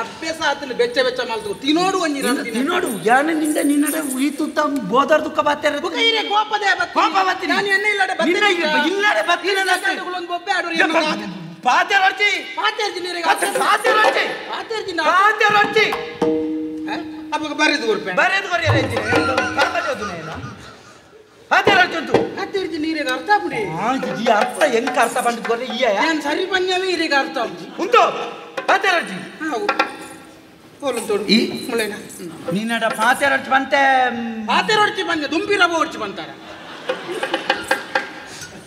ಅಭ್ಯಾಸ ಆತನ ಬೆಚ್ಚ ಬೆಚ್ಚ ಮಲ್ತು ತಿನೋಡು ಒಂಜಿ ತಿನೋಡು ಯಾನಿಂದ ನಿನ್ನಡ ಈ ತುತ್ತ ಬೋದರ್ ದುಃಖ ಬಾತ್ಯಾರ ಕೋಪದೇ ಕೋಪ ಬತ್ತೀನಿ ನಾನು ಎಣ್ಣೆ ಇಲ್ಲಡೆ ಇಲ್ಲಡೆ ಬತ್ತೀನಿ ಒಂದು ಬೊಬ್ಬೆ ಆಡೋರು ಪಾತೆರೊರ್ಚಿ ಪಾತೆರ್ಜಿ ಪಾತೆರೊರ್ಚಿ ಪಾತೆರ್ಜಿ ಪಾತೆರೊರ್ಚಿ ಅಪ್ಪಗ ಬರೆದು ಕೊರ್ಪೆ ಬರೆದು ಕೊರಿಯರೆ ಪಾತೆರೊರ್ಚಿ ಪಾತೆರ್ಜಿ ನೀರಿಗೆ ಅರ್ಥ ಬಿಡಿ ಈ ಅರ್ಥ ಹೆಂಗ್ ಅರ್ಥ ಬಂದು ಕೊರ್ರೆ ಈ ನಾನು ಸರಿ ಪನ್ಯವೇ ನೀರಿಗೆ ಅರ್ಥ ಉಂಟು ಪಾತೆರೊರ್ಚಿ ಈ ಮುಳೆನ ನಿನ್ನಡ ಪಾತೆರೊರ್ಚಿ ಬಂತೆ ಪಾತೆರೊರ್ಚಿ ಬಂದೆ ದುಂಬಿ ರವ ಒರ್ಚಿ ಬಂತಾರ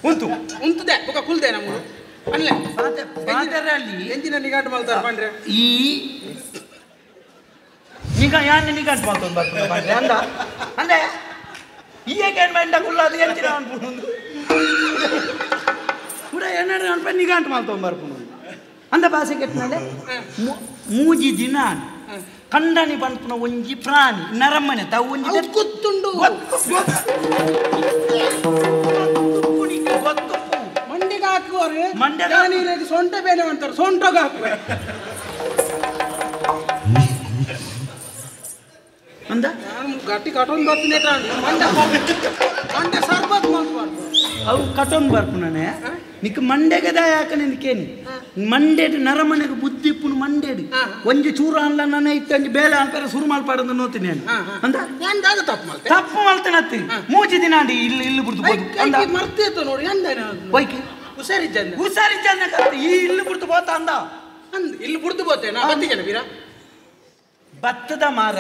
ಉಂಟು ಉಂಟುದೆ ಬುಕ್ಕ ಕುಲ್ದೆ ನಮ್ಮದು ಅಲ್ಲೇ ಪಾತೆರಲ್ಲಿ ಎಂಜಿನ ನಿಗಾಟು ಮಾಡ್ತಾರೆ ಪಂಡ್ರೆ ಈ ನಿಗ ಯಾನ್ ನಿಗಾಟು ಮಾಡ್ಕೊಂಡು ಬರ್ತಾರೆ ಪಂಡ್ರೆ ಅಂದ ಅಂದೆ ಈಯಕ್ಕೆ ಏನು ಮಂಡ ಕುಲ್ಲಾದು ಎಂಚಿನ ಅನ್ಪುಂಡು ಕೂಡ ಏನಾರು ಅನ್ಪ ನಿಗಾಂಟು ಮಾಡ್ಕೊಂಡು ಬರ್ಪುಂಡು ಅಂದ ಭಾಷೆ ಕೆಟ್ಟನಾಲೆ ಮೂಜಿ ದಿನ ಕಂಡನಿ ಪನ್ಪುನ ಒಂಜಿ ಪ್ರಾಣಿ ನರಮನೆ ತಾವು ಒಂಜಿ ಗೊತ್ತುಂಡು ಗೊತ್ತುಪ್ಪು ಮಂಡಿಗೆ ಹಾಕುವರು ಮಂಡ್ಯ ಸೊಂಟ ಬೇನೆ ಅಂತಾರೆ ಸೊಂಟಗೆ ಹಾಕುವೆ ಅಂದ ನಾನು ಗಟ್ಟಿ ಕಟೊಂದು ಬರ್ತೀನಿ ಮಂಡೆ ಮಂಡೆ ಸರ್ಬತ್ ಮಾಡ್ಬಾರ್ದು ಅವು ಕಟೊಂದು ಬರ್ಪುನಾನೆ ನಿಕ್ ಮಂಡೆಗೆ ಯಾಕ ನಿನಕೇನಿ ಮಂಡೇಡು ನರಮನೆಗೆ ಬುದ್ಧಿ ಇಪ್ಪುನು ಮಂಡೇಡು ಒಂಜಿ ಚೂರು ಅನ್ಲ ನನ್ನ ಇತ್ತು ಒಂಜಿ ಬೇಲೆ ಅನ್ಪೇರೆ ಸುರು ಮಲ್ಪಾಡಂದು ನೋತೀನಿ ಅಂದ ತಪ್ಪು ಮಾಡ್ತೆ ತಪ್ಪು ಮಾಡ್ತೇನೆ ಮೂಜಿ ದಿನ ಅಂಡಿ ಇಲ್ಲಿ ಇಲ್ಲಿ ಬಿಡ್ತು ಅಂದ ಮರ್ತಿತ್ತು ನೋಡಿ ಅಂದ ಒಯ್ಕೆ ಹುಷಾರಿದ್ದ ಹುಷಾರಿದ್ದ ಈ ಇಲ್ಲಿ ಬಿಡ್ತು ಬೋತ ಅಂದ ಅಂದ್ ಇಲ್ಲಿ ಬಿಡ್ತು ಬೋತೆ ನಾ ಬತ್ತಿಗೆ ವೀರ ಬತ್ತದ ಮಾರ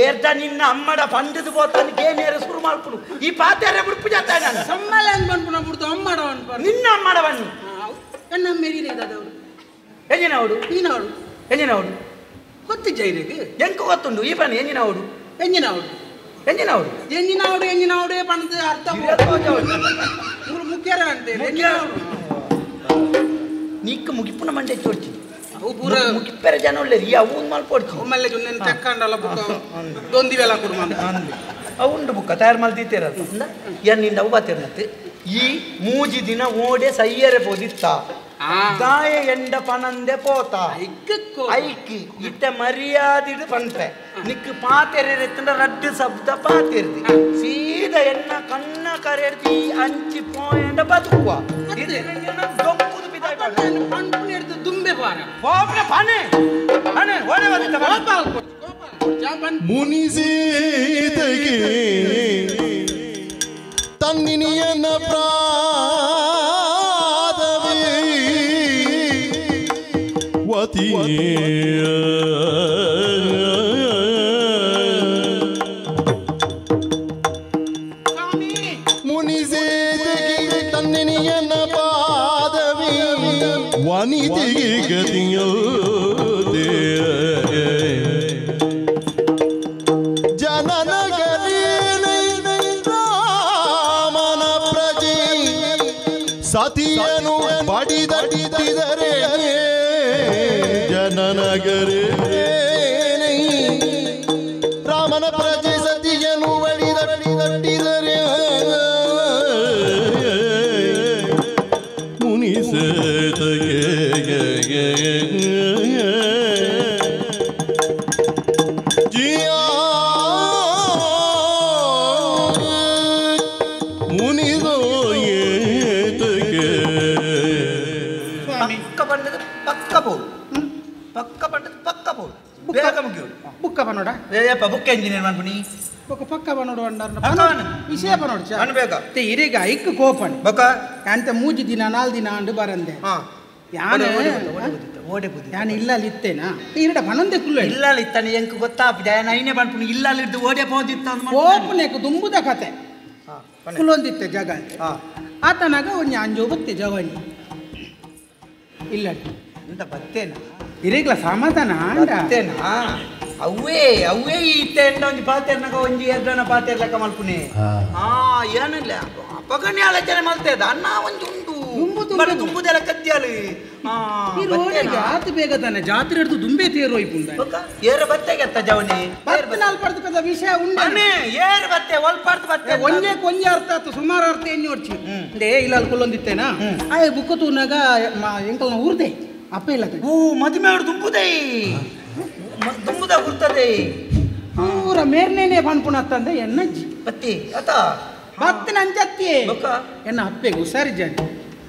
ಏರ್ದ ನಿನ್ನ ಅಮ್ಮಡ ಪಂಡದ ಬೋತಾನ ಗೇನೇರ ಸುರು ಮಾಡ್ಪುಡು ಈ ಪಾತೆರೆ ಬಿಡ್ಪು ಜಾತ ನಾನು ಸಮ್ಮಲ ಅಂದ್ ಬಂದ್ಪುನ ಬಿಡ್ತು ಅಮ್ಮಡ ಅನ್ಪ ನಿನ್ನ ಅಮ್ಮಡ ಬನ್ನಿ ನನ್ನ ಮೇರಿನೇ ಇದ್ದವರು ಎಂಜಿನ ಅವಡು ನೀನವಳು ಎಂಜಿನ ಅವಡು ಗೊತ್ತಿಜ್ಜ ಇರಕ್ಕೆ ಎಂಕು ಗೊತ್ತುಂಡು ಈ ಬನ್ನಿ ಎಂಜಿನ ಅವಡು ಎಂಜಿನ ಅವಡು ಎಂಜಿನ ಅವಡು ಎಂಜಿನ ಅವಡು ಎಂಜಿನ ಅವಡು ಪಣದ ಅರ್ಥ ಮೂರು ಮುಖ್ಯರ ಅಂತೆ ನಿಕ್ಕ ಮುಗಿಪುನ ಮಂಡೆ ಚೋಡ್ಚಿ ಅವು ಪೂರ ಮುಗಿಪ್ಪೆರೆ ಜನ ಉಳ್ಳೇರು ಈ ಅವು ಒಂದು ಮಲ್ಪೊಡ್ಚಿ ಒಮ್ಮಲ್ಲೆ ಜುನ್ನೆನ್ ಚಕ್ಕಂಡಲ್ಲ ಬುಕ್ಕ ದೊಂದಿ ವೇಲ ಕುಡುಮ ಅವು ಉಂಡು ಬುಕ್ಕ ತಯಾರು ಮಲ್ದಿತ್ತೇರ ಏನ್ ನಿಂದ ಅವು ಬಾತಿರ್ನತ್ತು ಈ ಮೂಜಿ ದಿನ ಓಡೆ ಸೈಯರೆ ಪೋದಿತ್ತ ದಾಯ ಎಂಡ ಪನಂದೆ ಪೋತ ಐಕ್ ಇತ್ತ ಮರ್ಯಾದಿಡು ಪನ್ಪೆ ನಿಕ್ ಪಾತೆರೆತ್ತಂಡ ರಡ್ಡು ಶಬ್ದ ಪಾತೆರ್ದಿ ಸೀದಾ ಎನ್ನ ಕಣ್ಣ ಕರೆರ್ದಿ ಅಂಚಿ ಪೋಯಂಡ ಬದುಕುವ ಡೊಂಕುದು ಬಿದಾಯ್ ಪನ್ಪುನ ಹಿಡ್ದು ದುಂಬೆ ಪಾರ ಪೋಪ್ನ ಪನೆ ಪನೆ ಓಡೆ ಬದಿತ್ತ ಗೋಪಾಲ್ ಗೋಪಾಲ್ ಮುನಿಸೀತೆಗೆ ತನ್ನಿನಿಯನ ಪ್ರಾದವೇ ವತಿಯ ಮುನಿಸೀತೆಗೆ ತನ್ನಿನಿಯನ ಪಾದವೇ ವನಿತೆಗೆ ಗತಿಯೋ ಸತಿಯನು ಬಡಿದಟ್ಟಿದರೆ ಜನನಗರೇ ರಾಮನ ಪ್ರಜೆ ಸತಿಯನು ಬಡಿದಟ್ಟಿದರೆ ಮುನಿಸೇತಗೆ ಜಿಯಾ ಪಕ್ಕ ಬೋಳು ಪಕ್ಕ ಪಂಡದ ಪಕ್ಕ ಬೋಳು ಬೇಗ ಮುಗಿಯೋಳು ಬುಕ್ಕ ಬನ್ನೋಡ ಏಯಪ್ಪ ಬುಕ್ ಇಂಜಿನಿಯರ್ ಮನ್ಪುನಿ ಬೊಕ್ಕ ಪಕ್ಕ ಬನ್ನೋಡು ಅಂಡಾರ ವಿಷಯ ಬನ್ನೋಡು ಚಾ ಅನ್ಬೇಕ ತೆ ಇರೇಗ ಐಕ್ ಕೋಪನ್ ಬೊಕ್ಕ ಅಂತ ಮೂಜಿ ದಿನ ನಾಲ್ ದಿನ ಅಂಡು ಬರಂದೆ ಯಾನ ಓಡೆ ಬುದ್ಧಿ ಯಾನ ಇಲ್ಲ ಇತ್ತೇನಾ ಇರಡ ಬನಂದೆ ಕುಲ್ಲ ಇಲ್ಲ ಇತ್ತಾನೆ ಎಂಕ್ ಗೊತ್ತಾಪ ಜಯನ ಐನೆ ಬನ್ಪುನಿ ಇಲ್ಲ ಇದ್ದು ಓಡೆ ಪೋದಿತ್ತ ಕೋಪನೆಕ್ ದುಂಬುದ ಕತೆ ಕುಲೊಂದಿತ್ತೆ ಜಾಗ ಆತನಾಗ ಒಂಜಿ ಅಂಜೋ ಬತ್ತೆ ಜವಾನಿ ಇಲ್ಲ ಅಂತ ಬತ್ತೇನಾ ಇರೇಗ್ಲ ಸಮಾಧಾನ ಬತ್ತೇನಾ ಅವೇ ಅವೇ ಈತೆ ಎಂಡ ಒಂಜಿ ಪಾತೆರ್ನಗ ಒಂಜಿ ಎರ್ಡನ ಪಾತೆರ್ಲಕ್ಕ ಮಲ್ಪುನೆ ಏನಿಲ್ಲ ಅಪಗಣಿ ಆಲೋಚನೆ ಮಲ್ತೇದ ಅನ್ನ ಒಂಜಿ ಉಂಡು ಬಡ ತುಂಬುದೆಲ್ಲ ಕದ್ಯಾಲು ಆತು ಬೇಗ ತಾನೆ ಜಾತ್ರೆ ಹಿಡಿದು ದುಂಬೆ ತೇರು ಹೋಯ್ಪುಂಡ ಏರ ಬತ್ತೆಗೆ ಅತ್ತ ಜವನಿ ನಾಲ್ ಪಡ್ದು ವಿಷಯ ಉಂಡು ಏರ್ ಬತ್ತೆ ಒಲ್ಪಾರ್ದು ಬತ್ತೆ ಒಂದೇ ಕೊಂಜ ಅರ್ಥ ಆತು ಸುಮಾರು ಅರ್ಥ ಎಣ್ಣೆ ಹೊಡ್ಚಿ ಅಂದೇ ಇಲ್ಲ ಅಲ್ಲಿ ಕುಲ್ಲೊಂದಿತ್ತೇನಾ ಆಯ್ ಬುಕ್ಕ ತೂನಾಗ ಎಂಕಲ್ನ ಊರ್ದೆ ಅಪ್ಪ ಇಲ್ಲ ಓ ಮದುವೆ ಅವ್ರು ದುಂಬುದೇ ದುಂಬುದ ಗುರ್ತದೆ ಪೂರ ಮೇರ್ನೇನೆ ಪನ್ಪುಣತ್ತಂದೆ ಎನ್ನಜ್ಜಿ ಬತ್ತಿ ಅತ ಬತ್ತಿನ ಅಂಚತ್ತಿ ಎನ್ನ ಅಪ್ಪೆಗೆ ಹುಷಾರಿ ಜಾನಿ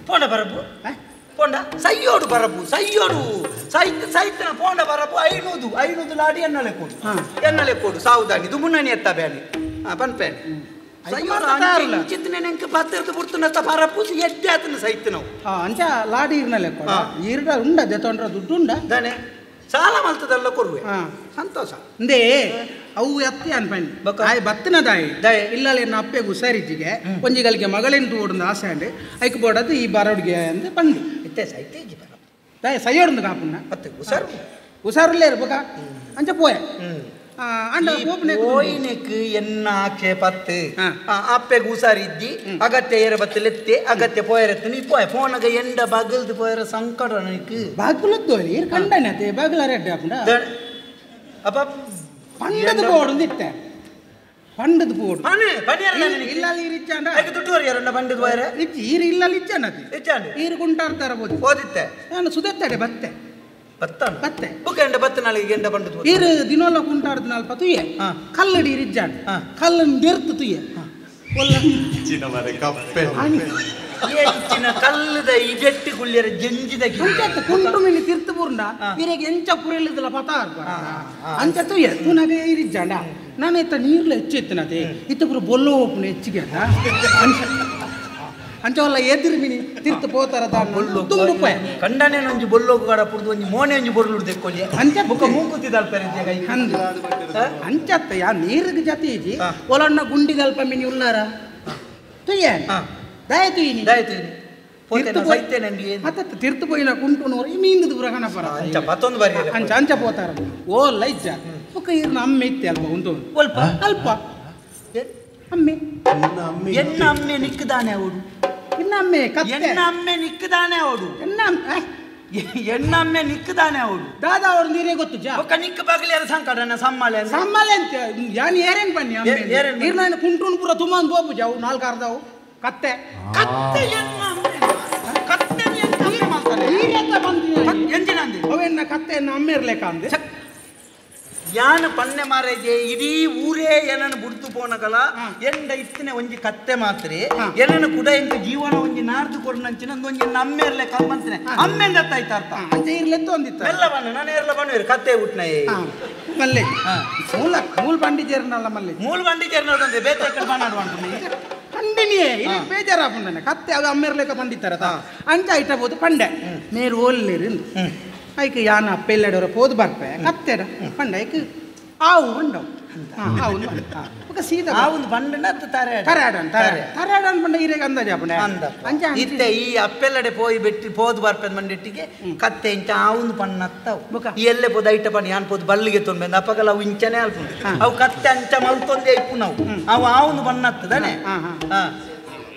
ಪೋಂಡ ಬರಬು ಪೋಂಡ ಸೈಯೋಡು ಬರಬು ಸೈಯೋಡು ಸೈತ್ ಸೈತನ ಪೋಂಡ ಬರಬು ಐನೂದು ಐನೂದು ಲಾಡಿ ಎನ್ನಲೆ ಕೊಡು ಎನ್ನಲೆ ಕೊಡು ಸಾವುದಾನಿ ದುಮುನ್ನನಿ ಎತ್ತ ಬ್ಯಾನಿ ಪನ್ಪೇನೆ ಸೈಯೋಡು ನೆಂಕ ಪತ್ತಿರ್ದು ಬುಡ್ತುನತ್ತ ಬರಬು ಎಡ್ಡೆ ಆತನ ಸೈತ್ ನಾವು ಅಂಚ ಲಾಡಿ ಇರ್ನಲೆ ಕೊಡ ಈರ್ಡ ಉಂಡ ದೆತೊಂಡ್ರ ದುಡ್ಡು ಉಂಡ ದಾನೆ ಸಾಲ ಮಲ್ತದಲ್ಲ ಕೊರುವೆ ಸಂತೋಷ ಅಂದೇ ಅವು ಎತ್ತಿ ಅನ್ಪಂಡಿ ಆಯ್ ಬತ್ತಿನ ದಾಯಿ ದಾಯಿ ಇಲ್ಲ ಎನ್ನ ಅಪ್ಪೆಗೆ ಹುಷಾರಿಜ್ಜಿಗೆ ಒಂಜಿಗಳಿಗೆ ಮಗಳೇನು ತೋಡ್ದು ಆಸೆ ಅಂಡೆ ಐಕ್ ಬೋಡದು ಈ ಬಾರೋಡ್ಗೆ ಅಂದ್ ಪಂಡಿ ಇತ್ತೆ ಸೈತೆ ಬರ ದಾಯಿ ಸೈಯೋಡ್ದು ಕಾಪುಣ್ಣ ಮತ್ತೆ ಹುಷಾರು ಹುಷಾರುಲ್ಲೇ ಇರ್ಬೇಕ ಅಂಚ ಪೋಯ ಅಂಡ ಪೋಯಿನೆಕ್ ಎನ್ನ ಆಕ್ಷೇಪತ್ತು ಅಪ್ಪೆಗೆ ಹುಷಾರಿದ್ದಿ ಅಗತ್ಯ ಏರ ಬತ್ತಲೆತ್ತೆ ಅಗತ್ಯ ಪೋಯರತ್ತು ನೀ ಪೋಯ ಫೋನಾಗ ಎಂಡ ಬಗಲ್ದು ಪೋಯರ ಸಂಕಟ ನನಗೆ ಬಾಗುಲದ್ದು ಏರ್ ಕಂಡನೆ ಅತ್ತೆ ಬಾಗುಲ ರೆಡ್ಡಿ ಆಪುಂಡ ಅಪ್ಪ ಪಂಡದ ಬೋಡು ಇತ್ತೆ ಪಂಡದ ಬೋಡು ಇಲ್ಲ ಇರಿಚ್ಚಾಂಡ ದುಡ್ಡು ಯಾರನ್ನ ಪಂಡದ ಪೋಯರ ಇಚ್ಚಿ ಈರು ಇಲ್ಲ ಇಚ್ಚಾಂಡ ಇಚ್ಚಾಂಡ ಈರು ಗುಂಟಾರ್ತಾರ ಬೋದು ಓದಿತ್ತೆ ನಾನು ಸುದೆತ್ತಡೆ ಬತ್ತೆ ಬತ್ತಾನ ಬತ್ತೆ ಬುಕ್ಕ ಎಂಡ ಬತ್ತ ನಾಳೆಗೆ ಎಂಡ ಪಂಡದ ಈರು ದಿನೋಲ ಕುಂಟಾಡ್ದ ನಾಲ್ಪ ತುಯ್ಯೆ ಕಲ್ಲಡಿ ಇರಿಜ್ಜಾಂಡ ಕಲ್ಲನ್ನು ಗೆರ್ತು ತುಯ್ಯೆ ಒಲ್ಲ ಕಪ್ಪೆ ಹೆಚ್ಚಿನ ಕಲ್ಲದ ಇಜೆಟ್ಟಿ ಗುಳ್ಳಿಯರ ಜಂಜಿದ ಕುಂಟು ಮಿನಿ ತಿರ್ತು ಪೂರ್ಣ ಇರೆಗೆ ಎಂಚ ಪುರೆಲ್ಲದಲ್ಲ ಪತ ಅಂಚ ತುಯ್ಯ ತೂನಾಗ ಇರಿಜ್ಜಾಂಡ ನಾನು ಇತ್ತ ನೀರ್ಲ ಹೆಚ್ಚು ಇತ್ತನತೆ ಇತ್ತ ಪೂರ ಬೊಲ್ಲೋ ಓಪುನ ಹೆಚ್ಚಿಗೆ ಅದ ಅಂಚವಲ್ಲ ಎದುರು ಮಿನಿ ತಿರ್ತು ಪೋತಾರ ದುಂಬು ಪೋಯ ಕಂಡನೆ ಒಂಜಿ ಬೊಲ್ಲೋಗು ಗಡ ಪುಡ್ದು ಒಂಜಿ ಮೋನೆ ಒಂಜಿ ಬೊರ್ಲುಡು ದೆಕ್ಕೊಲಿ ಅಂಚ ಬುಕ್ಕ ಮೂಕುತ್ತಿದಲ್ಪ ಅಂದು ಅಂಚತ್ತ ಯಾ ನೀರಿಗೆ ಜತಿ ಇಜಿ ಒಲಣ್ಣ ಗುಂಡಿಗಲ್ಪ ಮಿನಿ ಉಲ್ಲಾರ ತುಯ್ಯ ದಾಯ ತುಯ್ಯಿನಿ ದಾಯ ತುಯ್ಯಿನಿ ಅತ್ತ ತಿರ್ತು ಪೋಯಿನ ಕುಂಟು ನೂರು ಈ ಮೀಂದದ ಪೂರ ಕಣಪರ ಅಂಚ ಮತ್ತೊಂದು ಬಾರಿ ಅಂಚ ಅಂಚ ಪೋತಾರ ಓ ಲೈಜ್ಜ ಬುಕ್ಕ ಈರ್ನ ಅಮ್ಮೆ ಇತ್ತೆ ಅಲ್ಪ ಉಂಟು ಅಲ್ಪ ಅಲ್ಪ ಅಮ್ಮೆ ಎನ್ನ ಅಮ್ಮೆ ನಿಕ್ಕದಾನೆ ಅವಳು ಎನ್ನ ಅಮ್ಮೆ ಕತ್ತೆ ಎನ್ನ ಅಮ್ಮೆ ನಿಕ್ಕದಾನೆ ಅವಳು ಎನ್ನ ಎಣ್ಣಮ್ಮೆ ನಿಕ್ಕದಾನೆ ಅವಳು ದಾದಾ ಅವ್ರು ನೀರೇ ಗೊತ್ತು ಜಾ ಒಕ್ಕ ನಿಕ್ಕ ಬಗಲಿಯಾರ ಸಂಕಟನ ಸಮ್ಮಾಳೆ ಸಮ್ಮಾಳೆ ಅಂತ ಯಾನ್ ಏರೇನ್ ಬನ್ನಿ ನೀರ್ನ ಕುಂಟುನ್ ಪೂರ ತುಂಬಂದು ಹೋಗ್ಬು ಅವು ನಾಲ್ಕು ಅರ್ಧವು ಕತ್ತೆ ಕತ್ತೆ ಕತ್ತೆ ಎಂಜಿನಂದೆ ಅವೆನ್ನ ಕತ್ತೆಯನ್ನು ಅಮ್ಮೇರ್ಲೇಕ ಅಂದೆ ಯಾನ ಪನ್ನೆ ಮಾರೇಜೆ ಇಡೀ ಊರೇ ಏನನ್ನು ಬುಡ್ತು ಪೋನಗಲ ಎಂಡ ಇತ್ತನೆ ಒಂಜಿ ಕತ್ತೆ ಮಾತ್ರೆ ಏನನ್ನು ಕೂಡ ಎಂತ ಜೀವನ ಒಂಜಿ ನಾಡ್ದು ಕೊಡ್ನಂಚಿನ ಒಂಜಿ ನಮ್ಮೇರ್ಲೆ ಕಮ್ಮಂತನೆ ಅಮ್ಮೆಂದ ಆಯ್ತು ಅರ್ಥ ಅಂಚ ಇರ್ಲೆತ್ತು ಅಂದಿತ್ತು ಎಲ್ಲ ಬಣ್ಣ ನಾನು ಏರ್ಲ ಬಣ್ಣ ಕತ್ತೆ ಹುಟ್ನ ಮಲ್ಲೆ ಮೂಲ ಮೂಲ ಬಂಡಿ ಜೇರ್ನಲ್ಲ ಮಲ್ಲೆ ಮೂಲ ಬಂಡಿ ಜೇರ್ನಲ್ಲ ಬೇತೆ ಕಡೆ ಬಣ್ಣ ಕಂಡಿನಿಯೇ ಇಲ್ಲಿ ಬೇಜಾರಾಪುಂಡನೆ ಕತ್ತೆ ಅದು ಅಮ್ಮೇರ್ಲೆಕ್ಕ ಬಂಡಿತ್ತಾರ ಅಂಚ ಐಟಬೋದು ಪಂಡೆ ಮೇರು ಓಲ್ಲೇರು ಐಕ್ ಯಾನ ಅಪ್ಪೆಲ್ಲೆಡೋರ ಪೋದು ಬರ್ಪೆ ಕತ್ತೆಡ ಪಂಡ ಐಕ್ ಆವು ಬಂಡವು ಆವು ఒక ಸೀದಾ ಆವು ಬಂಡನ ತರೆ ತರಾಡನ್ ತರೆ ತರಾಡನ್ ಬಂಡ ಇರೆಗೆ ಅಂದಾಜು ಅಪ್ಪಣೆ ಅಂಚ ಇತ್ತೆ ಈ ಅಪ್ಪೆಲ್ಲಡೆ ಪೋಯಿ ಬೆಟ್ಟಿ ಪೋದು ಬರ್ಪೆ ಮಂಡಿಟ್ಟಿಗೆ ಕತ್ತೆ ಇಂಚ ಆವುಂದು ಪಣ್ಣತ್ತವು ಈ ಎಲ್ಲೆ ಪೋದು ಐಟ ಪಣ್ಣ ಯಾನ್ ಪೋದು ಬಲ್ಲಿಗೆ ತೊಂಬೆ ಅಪ್ಪಗಲ ಅವು ಇಂಚನೆ ಅಲ್ಪುಂಡು ಅವು ಕತ್ತೆ ಅಂಚ ಮಲ್ತೊಂದೇ ಇಪ್ಪು ನಾವು ಅವು ಆವುಂದು ಬಣ್ಣತ್ತದಾನೆ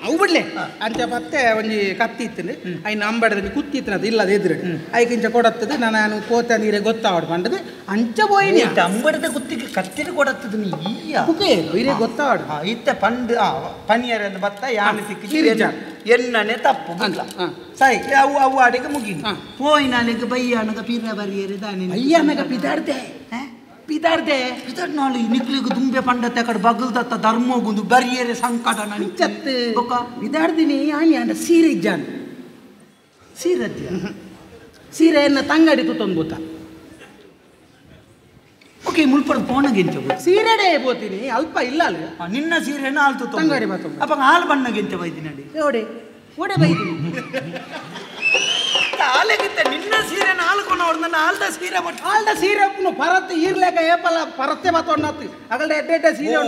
ಅವು ಬಿಡ್ಲೆ ಅಂಚ ಪತ್ತೆ ಒಂಜಿ ಕತ್ತಿ ಇತ್ತು ಐನ ಅಂಬಡದಲ್ಲಿ ಕುತ್ತಿ ಇತ್ತು ಅದು ಇಲ್ಲದ ಎದುರು ಐಕಿಂಚ ಕೊಡತ್ತದು ನಾನು ಕೋತ ನೀರೇ ಗೊತ್ತಾವಡ್ ಪಂಡದು ಅಂಚ ಪೋಯಿನಿ ಅಂಬಡದ ಕುತ್ತಿಗೆ ಕತ್ತಿನ ಕೊಡತ್ತದು ನೀ ಈಯ ಹಿರೇ ಗೊತ್ತಾವಡು ಇತ್ತೆ ಪಂಡು ಪನಿಯರ ಬತ್ತ ಯಾನ ಸಿಕ್ಕಿ ಎನ್ನನೆ ತಪ್ಪು ಸರಿ ಅವು ಅವು ಅಡಿಗೆ ಮುಗಿ ಪೋಯಿನಾಲಿಗೆ ಬಯ್ಯಾನಗ ಪೀರ ಬರಿಯರೆ ದಾನೆ ಅಯ್ಯಾನಗ ಪಿದಾಡ್ದೆ ಪಿದಾಡ್ದೆ ಪಿದಾಡ್ ನಾಳು ನಿಕ್ಲಿಗೆ ದುಂಬೆ ಪಂಡತೆ ಕಡೆ ಬಗಲ್ದತ್ತ ಧರ್ಮಗುಂದು ಬರಿಯರೆ ಸಂಕಟ ನನಗೆ ಬೊಕ್ಕ ಪಿದಾಡ್ದಿನಿ ಆನಿ ಅಂಡ ಸೀರೆ ಇಜ್ಜಾನ ಸೀರದ್ಯ ಸೀರೆಯನ್ನು ತಂಗಡಿ ತುತ್ತೊಂದು ಓಕೆ ಮುಲ್ಪಡ್ ಪೋಣಗಿಂತ ಸೀರೆಡೆ ಬೋತೀನಿ ಅಲ್ಪ ಇಲ್ಲ ಅಲ್ಲ ನಿನ್ನ ಸೀರೆಯನ್ನು ಹಾಲು ತಂಗಡಿ ಬತ್ತ ಅಪ್ಪ ಹಾಲು ಬಣ್ಣಗಿಂತ ಬೈದಿನಡಿ ಓಡೆ ಓಡೆ ಬೈದಿನಿ ಆಲೆಗಿತ್ತ ನಿನ್ನ ಸೀರೆನ ಹಾಲ್ಕೊಂಡು ನನ್ನ ಆಲ್ದ ಸೀರೆ ಬಟ್ ಆಲ್ದ ಸೀರೆ ಪರತ್ ಈರ್ಲೇಕ ಏಪಲ ಪರತ್ತೆ ಬತ್ತೊಣ್ಣತ್ತು ಅಗಲ್ಡ ಎಡ್ಡೆ ಎಡ್ಡೆ ಸೀರೆ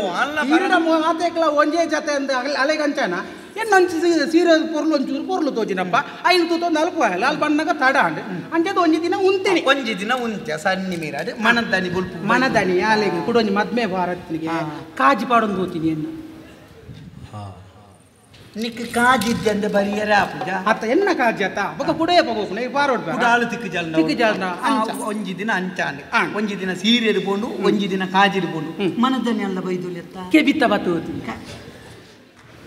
ಈರಿನ ಮಾತೇಕಲ ಒಂಜೇ ಜತೆ ಅಂದ ಅಗಲ ಅಲೆಗಂಚನ ಎನ್ನಂಚು ಸೀರೆ ಪೊರ್ಲು ಒಂಚೂರು ಪೊರ್ಲು ತೋಜಿನಪ್ಪ ಐನು ತೂತೊಂದು ಅಲ್ಪ ಅಲ್ ಬಣ್ಣಗ ತಡ ಅಂಡ್ ಅಂಚದ ಒಂಜಿ ದಿನ ಉಂತೀನಿ ಒಂಜಿ ದಿನ ಉಂತ್ಯ ಸನ್ನಿ ಮೀರ ಅದು ಮನದನಿ ಬುಲ್ಪು ಮನದನಿ ಆಲೆಗೆ ಕುಡೊಂಜಿ ಮದ್ಮೆ ಭಾರತ್ನಿಗೆ ಕಾಜಿ ಪಾಡೊಂದು ಹೋತೀನಿ ಎನ್ನ ನಿಕ್ ಕಾಜಿದ್ದೆ ಅಂದ ಬರಿಯರ ಪೂಜಾ ಅತ್ತ ಎನ್ನ ಕಾಜಿ ಅತ್ತ ಬೊಕ ಕುಡೇ ಪಗೋಪುನ ಈ ಪಾರೋಡ್ ಕುಡಾಲು ತಿಕ್ಕು ಜಲ್ನ ತಿಕ್ಕು ಜಲ್ನ ಒಂಜಿ ದಿನ ಅಂಚಾನೆ ಒಂಜಿ ದಿನ ಸೀರೆ ಇಡ್ಕೊಂಡು ಒಂಜಿ ದಿನ ಕಾಜಿ ಇಡ್ಕೊಂಡು ಮನದನಿ ಅಲ್ಲ ಬೈದುಲಿ ಅತ್ತ ಕೆಬಿತ್ತ ಬತ್ತು ಹೋತೀನಿ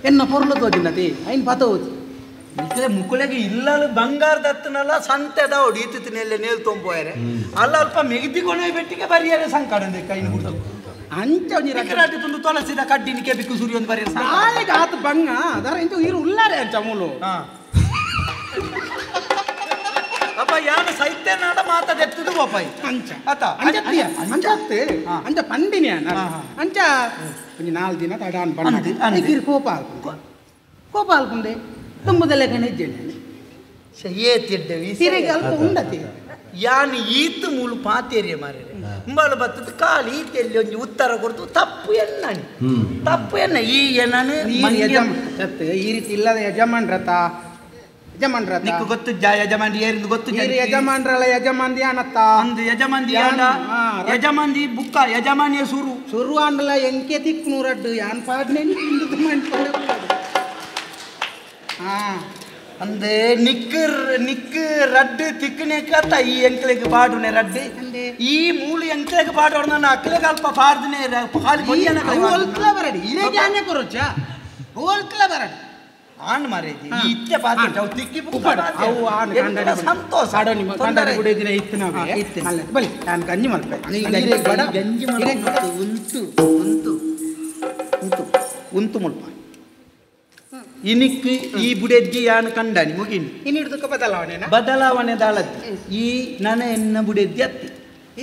ಎನ್ನ ಪೊರ್ಲು ತೋಜಿನತಿ ಐನ್ ಬತ್ತ ಹೋತಿ ನಿಕ್ಲೆ ಮುಕ್ಕುಲೆಗೆ ಇಲ್ಲಲು ಬಂಗಾರದತ್ತನಲ್ಲ ಸಂತೆದ ಹೊಡಿತಿತ್ತಿನೆಲ್ಲ ನೇಲ್ ತೊಂಬೋಯರೆ ಅಲ್ಲ ಅಲ್ಪ ಮೆಗದಿಗೊಣ ಬೆಟ್ಟಿಗೆ ಬರಿಯರೆ ಸಂಕಡ ಕೈನ ಗುಡ್ದು ಅಂಚ ಒಂಜಿ ರಕರಾಟಿ ತುಂಡು ತೊಲಸಿದ ಕಡ್ಡಿನಿಕೆ ಬಿಕ್ಕು ಸೂರ್ಯೊಂದು ಬರಿಯರೆ ನಾಳೆಗೆ ಆತ ಬಂಗ ಅದರ ಇಂಚ ಇರು ಉಲ್ಲಾರೆ ಅಂಚ ಮೂಲು ಅಪ್ಪ ಯಾನ ಸೈತ್ಯನಾಡ ಮಾತಾಡೆತ್ತದು ಬಾಪಾಯಿ ಅಂಚ ಆತ ಅಂಚತ್ತೀಯ ಅಂಚತ್ತೆ ಅಂಚ ಪಂಡಿನಿ ಅಂಚ ಒಂಜಿ ನಾಲ್ಕು ದಿನ ತಡಾನ್ ಬಣ್ಣ ಕಿರು ಕೋಪ ಆಲ್ಪುಂಡೆ ಕೋಪ ಆಲ್ಪುಂಡೆ ತುಂಬುದಲ್ಲೇ ಗಣೇಜ್ ಸೀರೆಗೆ ಅಲ್ಪ ಉಂಡತಿ ಯಾನ್ ಈತ್ ಮೂಲು ಪಾತೇರಿಯ ಮಾರೆ ಉಂಬಾಳು ಬತ್ತದ ಕಾಲು ಈತೆಲ್ಲಿ ಒಂಜಿ ಉತ್ತರ ಕೊಡ್ತು ತಪ್ಪು ಎನ್ನಣಿ ತಪ್ಪು ಎನ್ನ ಈ ಎನ್ನನು ಈ ರೀತಿ ಇಲ್ಲದ ಯಜಮಾನ್ರತ ಯಜಮಾನ್ರ ನಿಕ್ಕು ಗೊತ್ತು ಜಾ ಯಜಮಾನ್ರಿ ಏರಿಂದು ಗೊತ್ತು ಯಜಮಾನ್ರಲ್ಲ ಯಜಮಾನ್ದಿ ಅನತ್ತ ಅಂದು ಯಜಮಾನ್ದಿ ಯಜಮಾನ್ದಿ ಬುಕ್ಕ ಯಜಮಾನಿಯ ಸುರು ಸುರು ಅಂಡಲ ಎಂಕೆ ತಿಕ್ ನೂರಡ್ಡು ಯಾನ್ ಪಾಡ್ನೆ ಅಂದೆ ನಿಕ್ ನಿಕ್ ರಡ್ಡು ತಿಕ್ಕನೆ ಕತ್ತ ಈ ಎಂಕ್ಲೆಗ್ ಪಾಡುನೆ ರಡ್ಡು ಈ ಮೂಲು ಎಂಕ್ಲೆಗ್ ಪಾಡೋಣ ನನ್ನ ಅಕ್ಲೆಗ್ ಅಲ್ಪ ಪಾಡ್ದನೆ ಬರಡಿ ಇದೇ ಕೊರೊಚ್ಚ ಹೋಲ್ಕಲ ಬರಡಿ ಆನ್ ಮಾರೇಜಿ ಈ ಇತ್ತೆ ಪಾತ್ರ ಅವು ತಿಕ್ಕಿ ಅವು ಆನ್ ಸಂತೋಷ ಕಂಡಾಡಿ ಗುಡೆ ದಿನ ಇತ್ತು ನಾವು ಇತ್ತು ಬಲಿ ನಾನು ಗಂಜಿ ಮಲ್ಪೆ ಗಂಜಿ ಮಲ್ಪೆ ಉಂತು ಉಂತು ಉಂತು ಉಂತು ಮುಲ್ಪ ಇನಿಕ್ ಈ ಬುಡೆಜ್ಜಿ ಯಾನು ಕಂಡಾನಿ ಮುಗಿನಿ ಇನ್ನಿಡ್ದಕ್ಕ ಬದಲಾವಣೆ ಬದಲಾವಣೆ ದಾಳತ್ತಿ ಈ ನನ ಎನ್ನ ಬುಡೆಜ್ಜಿ ಅತ್ತಿ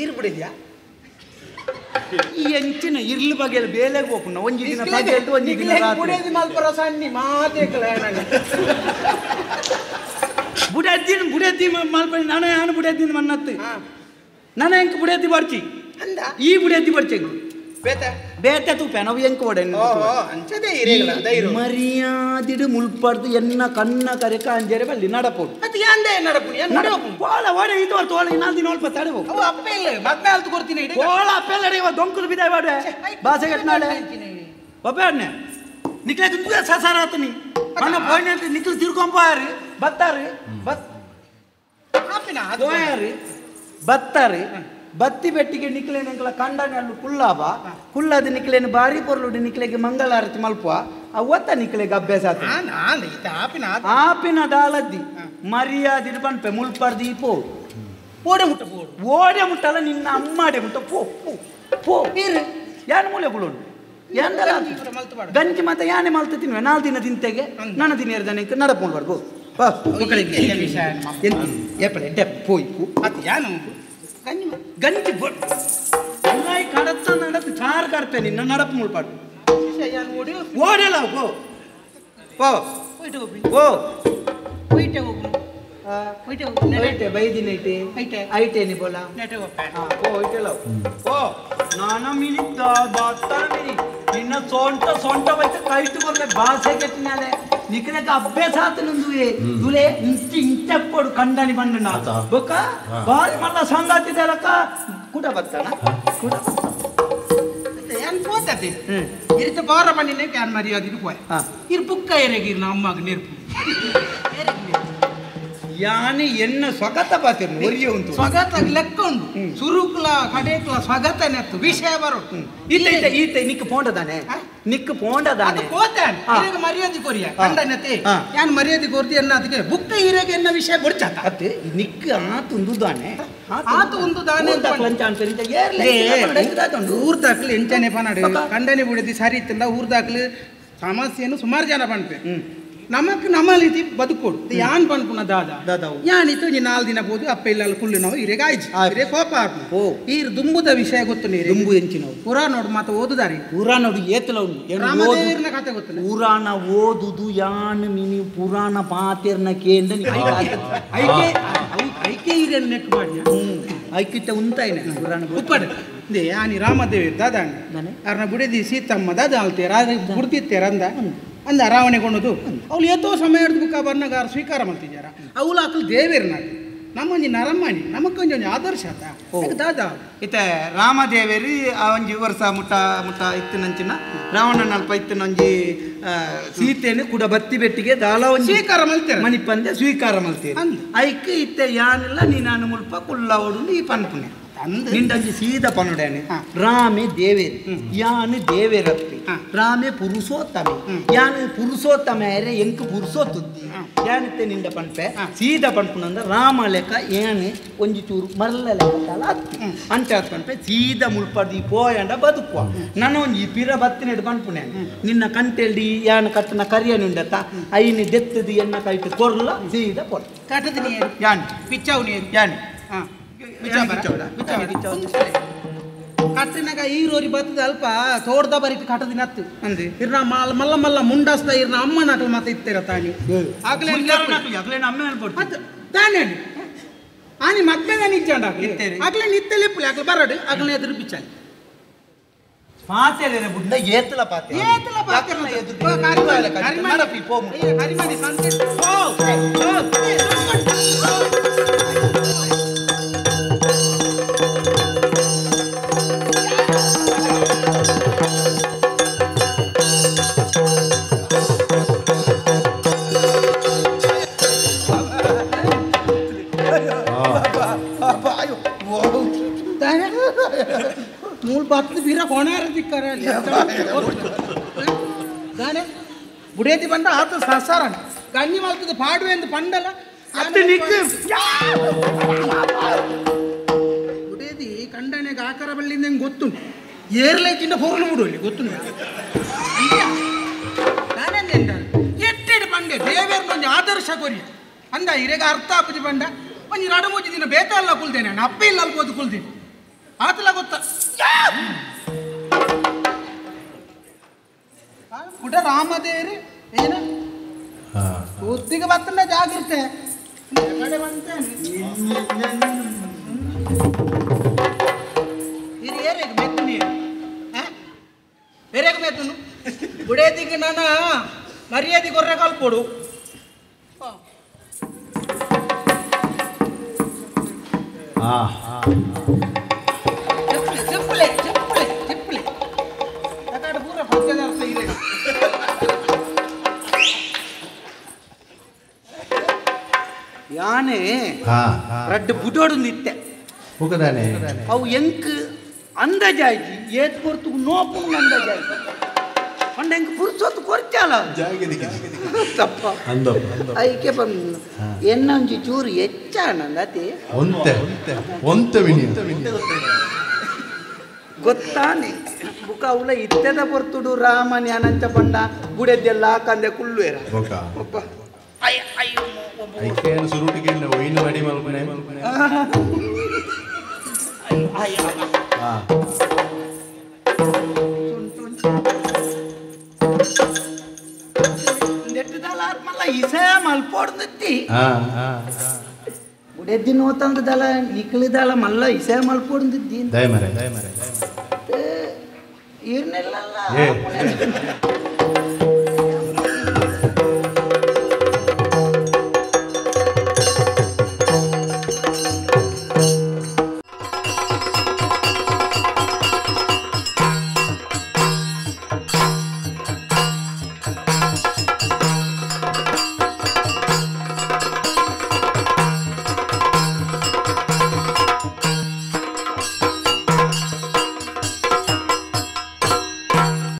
ಈರು ಬುಡೆದ್ಯಾ ಈ ಎಂಚಿನ ಇರ್ಲು ಬಗೆಯಲ್ಲಿ ಬೇಲೆಗೆ ಹೋಗ್ಪುಂಡ ಒಂಜಿ ದಿನ ಪಗೆಲ್ದು ಒಂಜಿ ದಿನ ರಾತ್ರಿ ಬುಡೆದಿ ಮಲ್ಪರ ಸನ್ನಿ ಮಾತೇಕಲ ಬುಡೆದ್ದಿನ ಬುಡೆದ್ದಿ ಮಲ್ಪನಿ ನಾನು ಯಾನು ಬುಡೆದ್ದಿನ ಮನ್ನತ್ತು ನಾನು ಎಂಕ್ ಬುಡೆದ್ದಿ ಬರ್ಚಿ ಅಂದ ಈ ಬುಡೆದ್ದಿ ಬರ್ಚಿ ಬೇತೆ ಬೇತೆ ತೂಪೆ ನಾವು ಎಂಕ್ ಓಡೆ ಅಂಚದೆ ಇರೇಗಲ ಧೈರ್ಯ ಮರ್ಯಾದಿಡು ಮುಲ್ಪಡ್ದು ಎನ್ನ ಕಣ್ಣ ಕರೆ ಕಾಂಜರೆ ಬಲ್ಲಿ ನಡಪೋಡು ಅದು ಯಾಂದೆ ನಡಪು ಏನ್ ನಡಪು ಕೋಲ ಓಡೆ ಇದು ಹೊರ್ತು ಓಲೆ ನಾಲ್ ದಿನ ಒಲ್ಪ ತಡೆ ಹೋಗು ಅವು ಅಪ್ಪೆ ಇಲ್ಲ ಮದ್ಮೆ ಆಲ್ತು ಕೊಡ್ತೀನಿ ಇಡಿ ಕೋಲ ಅಪ್ಪೆ ಇಲ್ಲ ಇವ ದೊಂಕುದು ಬಿದಾಯ್ ಬಾಡೆ ಬಾಸೆ ಕಟ್ನಾಳೆ ಒಬ್ಬೆ ಅಣ್ಣೆ ನಿಕ್ಲೆ ದುಂದು ಸಸಾರ ಆತನಿ ಮನ್ನ ಪೋಯಿನ ಅಂತ ನಿಕ್ಲು ತಿರ್ಕೊಂಪಾರು ಬತ್ತಾರು ಬತ್ ಪೋಯಾರಿ ಬತ್ತಾರೆ ಬತ್ತಿ ಬೆಟ್ಟಿಗೆ ನಿಕ್ಲೇನ ಎಂಕಲ ಕಂಡನೆ ಅಲ್ಲು ಕುಲ್ಲಾಬ ಕುಲ್ಲಾದ ನಿಕ್ಲೇನು ಬಾರಿ ಪೊರ್ಲುಡು ನಿಕ್ಲೆಗೆ ಮಂಗಳಾರತಿ ಮಲ್ಪುವ ಅವತ್ತ ನಿಕ್ಲೆಗೆ ಅಭ್ಯಾಸ ಆತ ಆಪಿನ ದಾಲದ್ದಿ ಮರ್ಯಾದೆ ಪನ್ಪೆ ಮುಲ್ಪರ್ದಿ ಪೋ ಓಡೆ ಮುಟ್ಟ ಪೋ ಓಡೆ ಮುಟ್ಟಲ್ಲ ನಿನ್ನ ಅಮ್ಮಾಡೆ ಮುಟ್ಟ ಪೋ ಪೋ ಪೋ ಯಾನು ಮೂಲೆ ಕುಲೋಡು ಗಂಜಿ ಮಾತ ಯಾನೆ ಮಲ್ತು ತಿನ್ನುವೆ ನಾಲ್ ದಿನ ತಿಂತೆಗೆ ನನ್ನ ದಿನ ಎರದನೆ ನಡಪೋಣ್ಬಾರ್ದು ಪೋಯ್ ಗಂಜಿ ಕಡತ್ತ ನಡತ್ ಚಾರ್ ಕಡ್ಪೆ ನಿನ್ನ ನಡಪ ಮುಳ್ಪಾಡು ಓಡೆಲ್ಲ ಪೋ ಪೋ ಓ ಐಟೆ ಬೈದಿನ ಐಟೆ ಐಟೇನಿ ಬೋಲ ಓ ಐಟೆಲ್ಲ ಓ ನಾನ ಮಿನಿ ಬಾತಾನ ಮಿನಿ ನಿನ್ನ ಸೊಂಟ ಸೊಂಟ ಬೈತ ಕೈಟು ಕೊರ್ಲೆ ಭಾಷೆ ಕೆಟ್ಟಿನಾಲೆ ನಿಕ್ಲೆಗೆ ಅಭ್ಯಾಸ ಆತ ನಂದುವೆ ತುಲೆ ಇಂಚಿ ಇಂಚಪ್ಪೋಡು ಕಂಡನಿ ಬಂಡನ ಬೊಕ್ಕ ಬಾರಿ ಮಲ್ಲ ಸಂಗಾತಿ ದಲಕ ಕೂಡ ಬತ್ತಾನ ಕೂಡ ಏನ್ ಪೋತತೆ ಇರಿತ ಬಾರ ಬಂದಿನೇ can ಮರ್ಯಾದಿಗೆ ಪೋಯ್ ಇರ್ ಬುಕ್ಕ ಎರೆಗಿರ್ ಅಮ್ಮಗೆ ನೆರ್ಪು ಯಾನೆ ಎನ್ನ ಸ್ವಗತ ಪಾತಿರ್ನು ಒರಿಯ ಉಂಟು ಸ್ವಗತ ಲೆಕ್ಕ ಉಂಟು ಸುರುಕ್ಲ ಕಡೇಕ್ಲ ಸ್ವಗತ ನೆತ್ತು ವಿಷಯ ಬರೋ ಈತ ಈತ ಈತ ನಿಕ್ ಪೋಂಡದಾನೆ ನಿಕ್ ಪೋಂಡದಾನೆ ಹೋತಾನೆ ಇರೆಗೆ ಮರ್ಯಾದೆ ಕೊರಿಯ ಕಂಡನತೆ ಯಾನ್ ಮರ್ಯಾದೆ ಕೊರ್ತಿ ಎನ್ನ ಅದಕ್ಕೆ ಬುಕ್ಕ ಇರೆಗೆ ಎನ್ನ ವಿಷಯ ಬೊಡ್ಚಾತ ಅತ್ತೆ ನಿಕ್ ಆತು ದಾನೆ ಆತು ಒಂದು ದಾನೆ ಲಂಚ ಅನ್ಸರಿ ಏರ್ಲೆ ಊರ್ ದಾಖಲೆ ಎಂಚನೆ ಪನಾಡು ಕಂಡನೆ ಬುಡದಿ ಸರಿ ಇತ್ತಂದ ಊರ್ ದಾಖಲೆ ಸಮಸ್ಯೆಯನ್ನು ಸುಮಾರು ಜನ ಪನ್ಪೆ ನಮಕ್ ನಮ್ಮಲ್ಲಿ ಬದುಕೋಡು ಯಾನ್ ಪನ್ಪುನ ದಾದ ಯಾನ್ ಇತ್ತು ನೀ ನಾಲ್ ದಿನ ಬೋದು ಅಪ್ಪ ಇಲ್ಲ ಕುಲ್ಲು ನಾವು ಇರೆಗೆ ಆಯ್ತು ಇರೇ ಕೋಪ ಆಪು ಈರ್ ದುಂಬುದ ವಿಷಯ ಗೊತ್ತು ನೀರು ದುಂಬು ಎಂಚಿನವು ಪುರಾಣ ನೋಡು ಮಾತ ಓದುದಾರಿ ಪುರಾಣ ನೋಡು ಏತಲ ಉಂಡು ರಾಮದೇವರನ ಕತೆ ಗೊತ್ತು ಪುರಾಣ ಓದುದು ಯಾನ್ ಮಿನಿ ಪುರಾಣ ಪಾತಿರ್ನ ಕೇಂದ್ರ ಐಕೆ ಐಕೆ ಇರೇನು ನೆಕ್ ಮಾಡಿ ಐಕಿತ್ತ ಉಂತಾಯಿನ ಪುರಾಣ ಉಪ್ಪಡು ಯಾನಿ ರಾಮದೇವಿ ದಾದ ಅರ್ನ ಬುಡಿದಿ ಸೀತಮ್ಮ ದಾದ ಅಲ್ತೇರ ಬುಡ್ದಿತ್ತೇರ ಅಂದ ಅಂದ ರಾವಣೆ ಕೊಂಡದು ಅವಳು ಏತೋ ಸಮಯ ಹಿಡಿದು ಬುಕ್ಕ ಬರ್ನಗಾರ ಸ್ವೀಕಾರ ಮಾಡ್ತಿದ್ದಾರ ಅವಳು ಆಕಲು ದೇವೇರ್ನಾಗ ನಮ್ಮೊಂಜಿ ನರಮ್ಮನಿ ನಮಕ್ಕೊಂಜಿ ಆದರ್ಶ ಆತ ದಾದ ಇತ್ತೆ ರಾಮದೇವೇರಿ ಆ ಒಂಜಿ ವರ್ಷ ಮುಟ್ಟ ಮುಟ್ಟ ಇತ್ತಿನಂಚಿನ ರಾವಣನಲ್ಪ ಇತ್ತಿನೊಂಜಿ ಸೀತೆಯನ್ನು ಕೂಡ ಬತ್ತಿ ಬೆಟ್ಟಿಗೆ ದಾಲ ಒಂಜಿ ಸ್ವೀಕಾರ ಮಲ್ತೇವೆ ಮಣಿಪಂದೆ ಸ್ವೀಕಾರ ಮಲ್ತೇವೆ ಐಕ್ ಇತ್ತೆ ಯಾನಿಲ್ಲ ನೀನಾನು ಮುಲ್ಪ ಕುಲ್ಲ ಓಡು ಈ ಪನ್ಪುನೆ ನಿಂಡಂಜಿ ಸೀದ ಪನುಡೇನೆ ರಾಮೆ ದೇವೇರಿ ಯಾನು ದೇವೇರಪ್ಪಿ ರಾಮೆ ಪುರುಷೋತ್ತಮೆ ಯಾನು ಪುರುಷೋತ್ತಮ ಎಂಕ್ ಪುರುಷೋತ್ತುದ್ದಿ ಯಾನಿತ್ತೆ ನಿಂಡ ಪನ್ಪೆ ಸೀದ ಪನ್ಪುನಂದ ರಾಮ ಲೆಕ್ಕ ಏನು ಒಂಜಿ ಚೂರು ಮರಲ ಲೆಕ್ಕ ತಲ ಅತ್ತಿ ಅಂಚ ಪನ್ಪೆ ಸೀದ ಮುಲ್ಪಡ್ದು ಪೋಯಂಡ ಬದುಕುವ ನನ್ನ ಒಂಜಿ ಪಿರ ಬತ್ತಿನೆಡು ಪನ್ಪುನೆ ನಿನ್ನ ಕಂಟೆಲ್ಡಿ ಯಾನು ಕಟ್ಟನ ಕರಿಯ ನಿಂಡತ್ತ ಐನು ದೆತ್ತದು ಎನ್ನ ಕೈಟ್ ಕೊರ್ಲ ಸೀದ ಪೊರ್ ಕಟ್ಟದ ನೀರು ಯಾನ್ ಪಿಚ್ಚಾವು ನೀರು ಯಾನ್ ಕಟ್ಟಿನಾಗ ಈರೋರಿ ಬತ್ತದ ಅಲ್ಪ ತೋಡ್ದ ಬರಿ ಕಟ್ಟದಿನ ಹತ್ತು ಅಂದೆ ಇರ್ನ ಮಲ್ಲ ಮಲ್ಲ ಮುಂಡಾಸ್ದ ಇರ್ನ ಅಮ್ಮನ ಹಾಕಲು ಮತ್ತೆ ಇತ್ತೀರ ತಾನಿ ಆಗ್ಲೇ ತಾನೇ ಆನಿ ಮದ್ವೆ ನಾನು ಇಜ್ಜಾಂಡ ಆಗ್ಲೇ ನಿತ್ತಲೆ ಪುಲಿ ಆಗ್ಲೇ ಬರಡು ಆಗ್ಲೇ ಎದುರು ಬಿಚ್ಚಾಲಿ ಪಾತೆರೆ ಬುಡ್ಡ ಏತಲ ಪಾತೆ ಏತಲ ಪಾತೆ ಕರಿಮಾನಿ ಸಂತೆ ಮೂಲ ಬತ್ತದ ಬೀರ ಕೋಣಾರ ದಿಕ್ಕಾರ ದಾನೆ ಬುಡೇತಿ ಬಂದ ಆತ ಸಂಸಾರ ಗನ್ನಿ ಮಲ್ತದ ಪಾಡುವೆ ಎಂದು ಪಂಡಲ ಬುಡೇದಿ ಕಂಡನೆಗೆ ಆಕಾರ ಬಳ್ಳಿಂದ ಹೆಂಗೆ ಗೊತ್ತುಂಟು ಏರ್ಲೈತಿಂದ ಹೊರಲು ಬಿಡುವಲ್ಲಿ ಗೊತ್ತುಂಟು ನಾನೆಂದ ಎಟ್ಟೆಡು ಬಂಡೆ ದೇವೇರ್ನೊಂದು ಆದರ್ಶ ಕೊರಿಯ ಅಂದ ಇರೆಗ ಅರ್ಥ ಆಪುಜಿ ಬಂಡ ಒಂಜಿ ರಡು ಮೂಜಿ ದಿನ ಬೇತಲ್ಲ ಕುಲ್ದೇನೆ ನಾನು ಅಪ್ಪ ಇಲ್ಲ ಅಲ್ಬೋದು ಕುಲ್ದೇನೆ ಆತಲ ಗೊತ್ತ ಪುಟ ರಾಮದೇವ್ರಿ ಏನ ಒತ್ತಿಗೆ ಬತ್ತಲ್ಲ ಜಾಗ್ರತೆ ಕಡೆ ಬಂತೇನೆ ಇದು ಏರೇಗ ಮೆತ್ತು ನೀರು ಏರೇಗ ಮೆತ್ತನು ಬುಡೇದಿಗೆ ನಾನು ಮರ್ಯಾದೆ ಕೊರ್ರೆ ಕಲ್ಪೊಡು ಚಿಪ್ಪಲೆ ಚಿಪ್ಪಲೆ ಚಿಪ್ಪಲೆ ಯಾಕಂದ್ರೆ ಪೂರ ಪಂಚದಾರ್ಥ ಇದೆ. ಯಾನ್ ಯಾನೆ ರಡ್ಡು ಬುಡೋಡು ನಿತ್ತೆ ಹೋಗದಾನೆ ಅವು ಎಂಕ್ ಅಂದಾಜಾಯ್ಜಿ ಏತ್ ಪೊರ್ತುಗು ನೋಪುಂಡು ಅಂದಾಜಾಯ್ಜಿ ಪಂಡ ಎಂಕ್ ಪುರ್ಸೊತ್ತು ಕೊರ್ಚಾಲ ತಪ್ಪ ಅಂದಪ್ಪ ಐಕೆ ಬಂದು ಎನ್ನ ಒಂಜಿ ಚೂರು ಹೆಚ್ಚಾನಂದತಿ ಒಂತೆ ಒಂತೆ ವಿನಿ ಗೊತ್ತಾನೆ ಬುಕ ಅವಳ ಇತ್ತೆದ ಪೊರ್ತುಡು ರಾಮನ್ ಯಾನಂಚ ಪಂಡ ಗುಡೆದ್ದೆಲ್ಲ ಹಾಕಂದೆ ಕುಳ್ಳುವೆರ ಬೊಕ ಒಬ್ಬ ಅಯ್ಯ ಅಯ್ಯೋ ಒಬ್ಬ ಐಕೇನು ಸುರುಟಿಗೆ ಒಯ್ನ ಮಡಿ ಮಲ್ಪನೆ ಹಾ ಇಸೆ ಮಲ್ಪೋಡ್ದಿತ್ತಿ ಹಾ ಹಾ ಬುಡೆದ್ದಿ ನೋತಂದದಲ್ಲ ನಿಕ್ಳಿದಾಳ ಮಲ್ಲ ಇಸೆ ಮಲ್ಪೋಡ್ದಿದ್ದಿ ದಯಮರೆ ದಯಮರೆ ಇರ್ನೆಲ್ಲ ಏ.